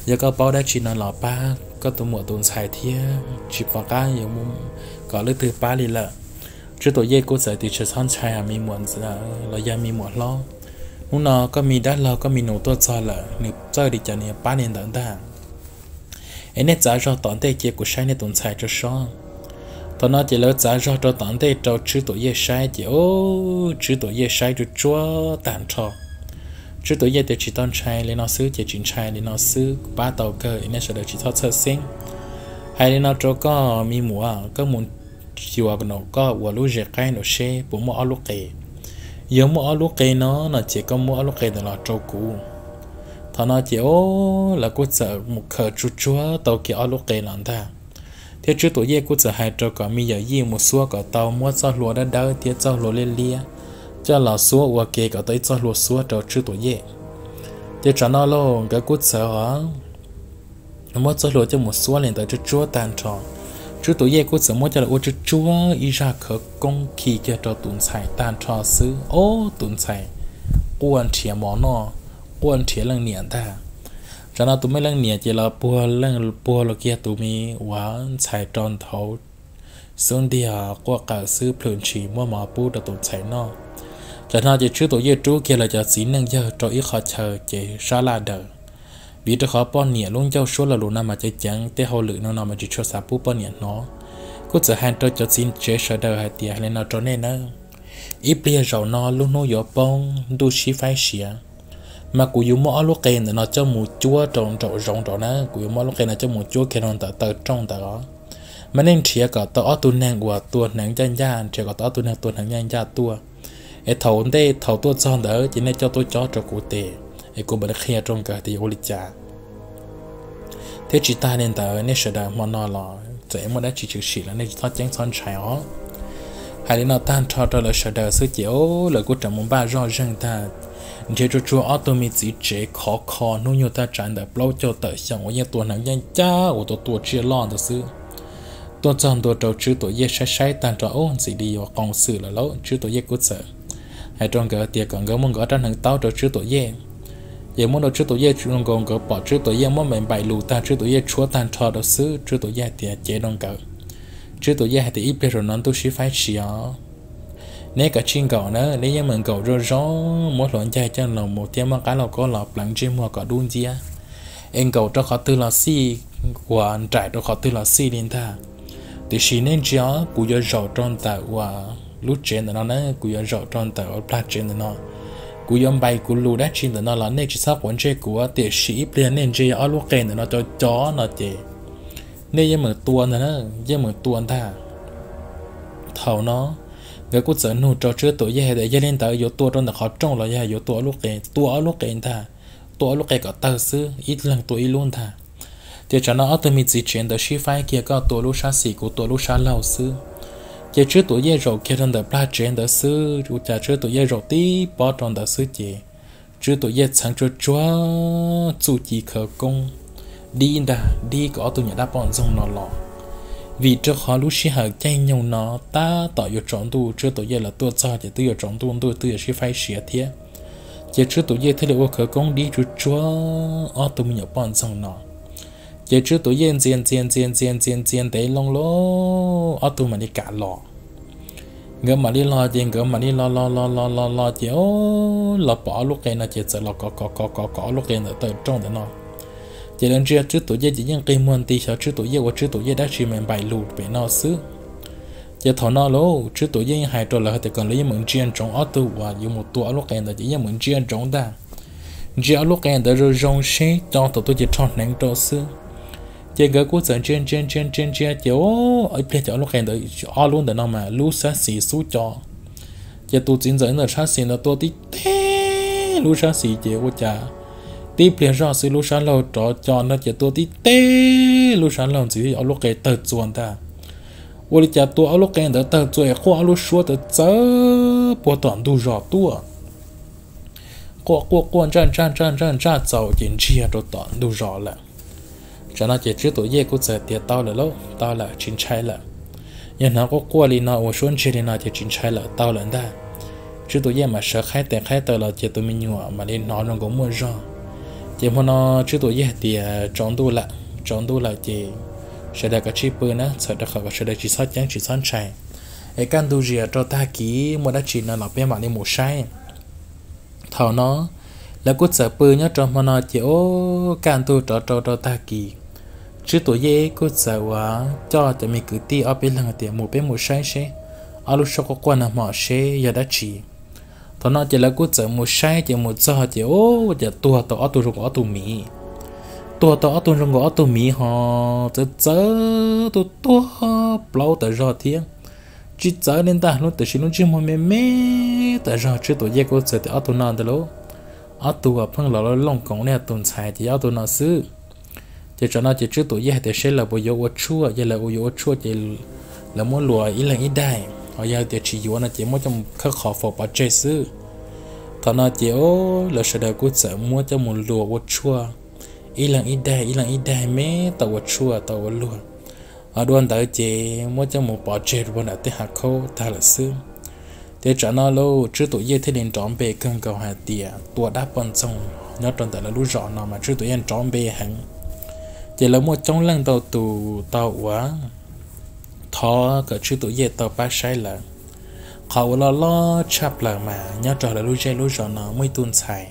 yog koj paub dab tsi no los pab koj tus muam tus ntxhais thiab, tsis pom qab yuav mus kom leej twg pab li lawm. Tswb Tuam Yej kuj txawm tias, Tsis txhob ntshai, me muam ntxawg los yog me muam hlob, Hnub no koj me dab laug koj me nus tuaj txog lawm, nws txawj li cas nws yuav pab li ntawd ntag. Es nej txav zog tom ntej cia kuv saib nej tus ntxhais tso sob. Thaum no ces lawv txav zog rau tom ntej rau Tswb Tuam Yej saib ces, o, Tswb Tuam Yej saib tsuj tsuag tag nrho. Tswb Tuam Yej tias tsis tau ntshai li no xwb ces tsis ntshai li no xwb, kuv pab tau kawg, nej sawv daws tsis txhob txhawj xeeb. Hais li no rau koj me muam, koj mus xyuas nraum koj ua lub zes qaib nraum seb puas muaj ob lub qe. Yog muaj ob lub qe no no ces koj muab ob lub qe ntawd los rau kuv. Thaum no ces, o, lawv kuj txawm mus khaws tsuj tsuag tau kiag ob lub qe los ntag. Thiab Tswb Tuam Yej kuj txawm hais rau kom me yawm yij mus xuab kom tau, muab txoj hlua dawb dawb thiab txoj hlua liab liab coj los xuab ua ke kom tau ib txoj hlua xuab rau Tswb Tuam Yej. Ces tsam no lauj nkawd kuj txawm muab txoj hlua coj mus xuab li ntawd tsuj tsuag tag nrho. Tswb Tuam Yej kuj txawm muab coj los ua tsuj tsuag ib zaj khawv koob khi kiag rau tus ntxhais tag nrho xwb, o, tus ntxhais quaj nrhiav mov noj, quaj nrhiav leej niam ntag. Tsam no tus me leej niam ces los puag, puag los kiag tus me ua ntxhais rau ntawm xub ntiag quaj qw xwb, plhws ntshis muab mov pub rau tus ntxhais noj. Tsam no ces Tswb Tuam Yej rub kiag lawv cov txiv neej yawg rau ib qho chaw ces sab laj daws. Vim rau qhov poj niam lub ncauj suab lo lus no mas ceev ceev, tej hauj lwm no no mas tsis tshua xav pub poj niam hnov. Kuj txawm hais rau cov txiv tsev sawv daws hais tias, hais li no rau nej nawb, ib pliag zaum no lub hnub yuav poob, ntuj sib faib siav, mas kuv yuav muab ob lub qe ntawm no coj mus cuab rau nraum zoov nraud na, kuv yuav muab ob lub qe no coj mus cuab kiag rau ntawm taw rooj ntawd os. Mas nej nrhiav kom tau ob tug neeg uas tua hneev ncaj ncaj, nrhiav kom tau ob tug neeg tua hneev ncaj ncaj tuaj. Es thaum ntej thaum tuaj txog ntawd ces nej coj tuaj cob rau kuv tes, es kuv mam li qhia rau nkawd tias yuav ua li cas thiab tsis tag li ntawd nej sawv daws hmo no los txawm muaj dab tsi tshwm sim los nej tsis txhob ceeb txhob ntshai os. Hais li no tag nrho rau lawv sawv daws xwb ces, o, lawv kuj rawm mus npaj zoj zeeg tag, nrhiav tsuj tsuag ob tug me txiv tsev khov kho hnub nyoog thaj tsam ntawm plaub caug tawm xyoo uas yeej tua hneev ncaj ncaj uas tua tua tsiaj loj ntawd xwb. Tuaj txog ntua rau Tswb Tuam Yej saib saib tag nrho, ub, ntxim li yuav qoos xwm lawm lauj. Tswb Tuam Yej kuj txawm hais rau nkawd tias kom nkawd muab nkawd ob rab hneev taub rau Tswb Tuam Yej. Ces muab rau Tswb Tuam Yej, nkawd pom Tswb Tuam Yej muab npaim npaim lus tag, Tswb Tuam Yej tshuab tag nrho rau xwb, Tswb Tuam Yej hais tias cev rau nkawd. Tswb Tuam Yej hais tias ib pliag zaum no ntuj sib faib siav os, neb kav tsij nkaum na, neb yeej meem nkaum zoo zoo, muab hluav ncaig coj los mus thiab muab qab lauj kaub los pleev ntsej muag kom dub nciab, es nkaum rau qhov twg los xij, uas nraim rau qhov twg los xij li ntag. Tiam sis nej ntsia, kuv yuav zaum rau ntawm uas lub tsev ntawm no na, kuv yuav zaum rau ntawm uas plag tsev ntawm no, kuv yuav npaim kuv lus dab tsi ntawm no los nej tsis txhob quav ntsej kuv, tiam sis ib pliag nej ntsia ob lub qe ntawm no co co no ces nej yeej meem tua ntag, yeej meem tua ntag. Thaum no nkawd kuj txawm nug rau Tswb Tuam Yej hais tias yog li ntawd yuav tua rau ntawm qhov rooj los yog yuav tua ob lub qe? Tua ob lub qe ntag, tua ob lub qe kom tawg xwb, ib leeg tua ib lub ntag. Ces tsam no ob tug me txiv tsev ntawd sib faib kiag, koj tua lub sab xis kuv tua lub sab laug xwb. Ces Tswb Tuam Yej zaum kiag rau ntawm plag tsev ntawd xwb, ua cas Tswb Tuam Yej zaum tib pob rau ntawd xwb ces Tswb Tuam Yej txheev tsuj tsuag txuj ci khawv koob dib ntag, dib kom ob tug nyuam dab poj ntxoog no los. Vim rau qhov lub sij hawm caij nyoog no tab tom yuav tsaus ntuj, Tswb Tuam Yej los tuaj txog ces twb yuav tsaus ntuj, ntuj twb yuav sib faib siav thiab. Ces Tswb Tuam Yej thiaj li ua khawv koob dib tsuj tsuag ob tug me nyuam poj ntxoog no. Ces Tswb Tuam Yej ntxias ntxias ntxias ntxias ntxias ntxias ntev loo lawm ob tug mam li kam los. Nkawd mam li los ces nkawd mam li los los los los los los ces, o, los pom ob lub qe no ces txawm los kov kov kov kov kov ob lub qe ntawm taw rooj ntawm no. Ces lawv ntsia Tswb Tuam Yej ces yeej qi muag nti, xyov Tswb Tuam Yej ua Tswb Tuam Yej dab tsi me npaim lus pem no xwb. Ces thaum no lauj Tswb Tuam Yeej hais rau lawv tias kom lawv yeej meem ntsia ntsoov ob tug uas yuav mus tua ob lub qe ntawd ces yeej meem ntsia ntsoov ntag. Ntsia ob lub qe ntawd zoo zoo seb co thaum twg ces rho hneev rau xwb. Ces nkawd kuj txawm ntsia ntsia ntsia ntsia ntsia ces ib pliag ces ob lub qe ntawd, ob lub ntawm no mas lub sab xis xub co. Ces tus txiv ntxawm ntawm sab xis ntawd tua tib teg lub sab xis ces ua cas tib pliag zoj xwb lub sab laug rov co no ces tua tib teg lub sab laug ntxiv ob lub qe tawg txua ntag. Ua li cas tua ob lub qe ntawd tawg txua es quaj ob lub suab tawv txawv puag tom ntug zos tuaj. Quaj quaj quaj ntsaj ntsaj ntsaj ntsaj ntsaj txaus ces ntsiag rau tom ntug zos lawm. Tsam no ces Tswb Tuam Yej kuj txawm tias tau lawm lauj, tau lawm tsis ntshai lawm. Yog hnov quaj quaj li no ua suab ntsiag li no ces tsis ntshai lawm, tau lawm ntag. Tswb Tuam Yej mam sawv qhaib tes qhaib taw los ces tus me nyuam mam li hnov zoo nkaus muaj zog. Ces hmo no Tswb Tuam Yej hais tias tsaus ntuj lawm, tsaus ntuj lawm ces sawv daws kav tsij pw na, txhawm rau qhov kom sawv daws tsis txhob ceeb tsis txhob ntshai. Es kaj ntug zias rau tag kis muaj dab tsi no los peb mam li mus saib. Thaum no lawv kuj txawm pw nyob rau hmo no ces ua kaj ntug rov rau rau tag kis, Tswb Tuam Yej kuj txawm ua coj cov me kwv tij ob peb leeg tias mus peb mus saib seb ob lub suab quaj quaj no hmo seb yog dab tsi. Thaum no ces lawv kuj txawm mus saib ces mus txog ces ua cas tuag tau ob tug zoo nkaus ob tug miv. Tuag tau ob tug zoo nkaus ob tug miv ho txawv txawv tuag tuag plaub tas zog thiab. Tsis txawv li ntag, lub tiam sis lub ntsej muag me me tas zog. Tswb Tuam Yej kuj txawm tias ob tug no ntag lauj, ob tug uas pheej los looj koov nej tus ntxhais ces yog ob tug no xwb. Ces tsam no ces Tswb Tuam Yej hais tias seb lawv puas yuav ua tshuaj, yog lawv yuav ua tshuaj ces lawv muab luas ib leeg ib daim, ho yog tias tsis yuav no ces muab coj mus khawb qhov faus pov tseg xwb. Thaum no ces lawv sawv daws kuj txawm muab coj mus luas ua tshuaj, ib leeg ib daim ib leeg ib daim me tau ua tshuaj tau ua luag. Ho dua ntawd ces muab coj mus pov tseg rau nram tej hav khaub tag lawm xwb. Ces tsam no lauj Tswb Tuam Yej thiaj li nrov npe kawg nkaus hais tias tua dab poj ntxoog nyob rau ntawm lawv lub zos no mas Tswb Tuam Yej nrov npe heev. Ces lawv muaj coob leej ntau tus tau ua thov kom Tswb Tuam Yej tau pab saib lawv. Qhov uas loj loj tshaj plaws mas nyob rau lawv lub zej lub zos no muaj ib tug ntxhais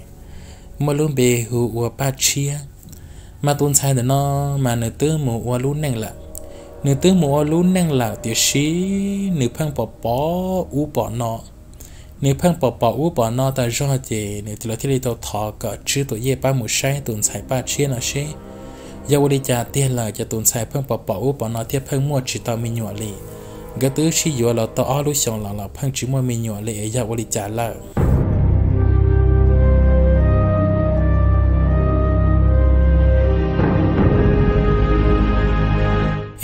muaj lub npe hu ua Paj Tshiab. Mas tus ntxhais ntawm no mas nws twb mus ua lub neej lawm. Nws twb mus ua lub neej lawm tiam sis nws pheej pom pom ub pom no. Nws pheej pom pom ub pom no tas zog ces nws lawv thiaj li tau thov kom Tswb Tuam Yej pab mus saib tus ntxhais Paj Tshiab no seb yog ua li cas tiag lawm ces tus ntxhais pheej pom pom ub pom no thiaj pheej muaj tsis tau me nyuam li. Nkawd twb sib yuav los tau ob lub xyoos los los pheej tsis muaj me nyuam li es yog ua li cas lawm.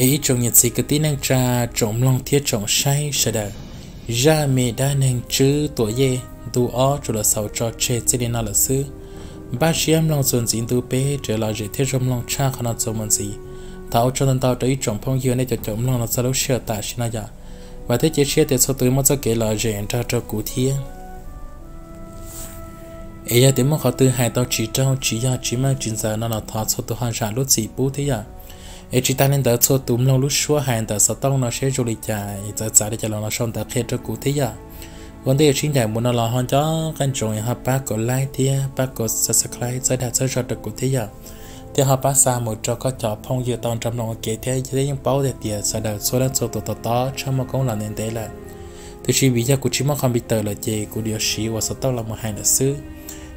Es ib tsoom niam txiv kwv tij neej tsa, tsoom mloog thiab tsoom saib sawv daws, zaj me dab neeg Tswb Tuam Yej ntu ob tsuas los xaus tso tseg txij li no lawm xwb. Npaj siab mloog txuas ntxiv ntu peb raws lom zem thiab zoo mloog tshaj qhov no txuas mus ntxiv. Thov ua tsaug ntau ntau rau ib tsoom phooj ywg nej cov caum mloog los txog lub sij hawm tam sim no yom. Vam thiab cia siab tias txhua tus muaj txoj kev lom zem nrog rau kuv thiab. Es yog tias muaj qhov twg hais tau tsis raug tsis yog tsis meej tsis ntxaws no los thov txhua tus ho zam lub txim pub thiab yom. Es tsis tas li ntawd txhua tus mloog lub suab hais ntawm xov tooj no seb zoo li cas es txawv txav li cas los los sau ntawv qhia rau kuv thiab yom. Ua ntej yuav sib ncaim mus no los ho nco qab ntsoov ho pab kom like thiab pab kom subscribe txhawb dag txhawb zog rau kuv thiab yom. Thiab ho pab xa mus rau koj cov phooj ywg tau nrog mloog ua ke thiab, yeej paub tiag tias sawv daws txhua leej txhua tus tos tos tshaj Muaj Koob los ntev ntev lawm. Tiam sis vim yog kuv tsis muaj qhov npi tawm lawm ces kuv yuav siv ua xov tooj los mus hais lawm xwb.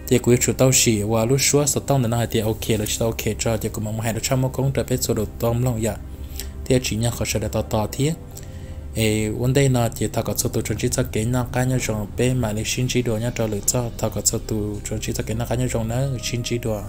Ces kuv yuav tsum tau sim ua lub suab xov tooj ntawm no hais tias ok los tsis tau ok tso ces kuv mam mus hais rau tshaj Muaj Koob rau peb txhua tus tau mloog yom. Thiab tsim nyog qhov sawv daws tos tos thiab. Es ua ntej no ces thov kom txhua tus tsuas ntsib txoj kev noj qab nyob zoo, peb mam li sib ntsib dua nyob rau lwm txoj. Thov kom txhua tus tsuas ntsib txoj kev noj qab nyob zoo nawb, sib ntsib dua.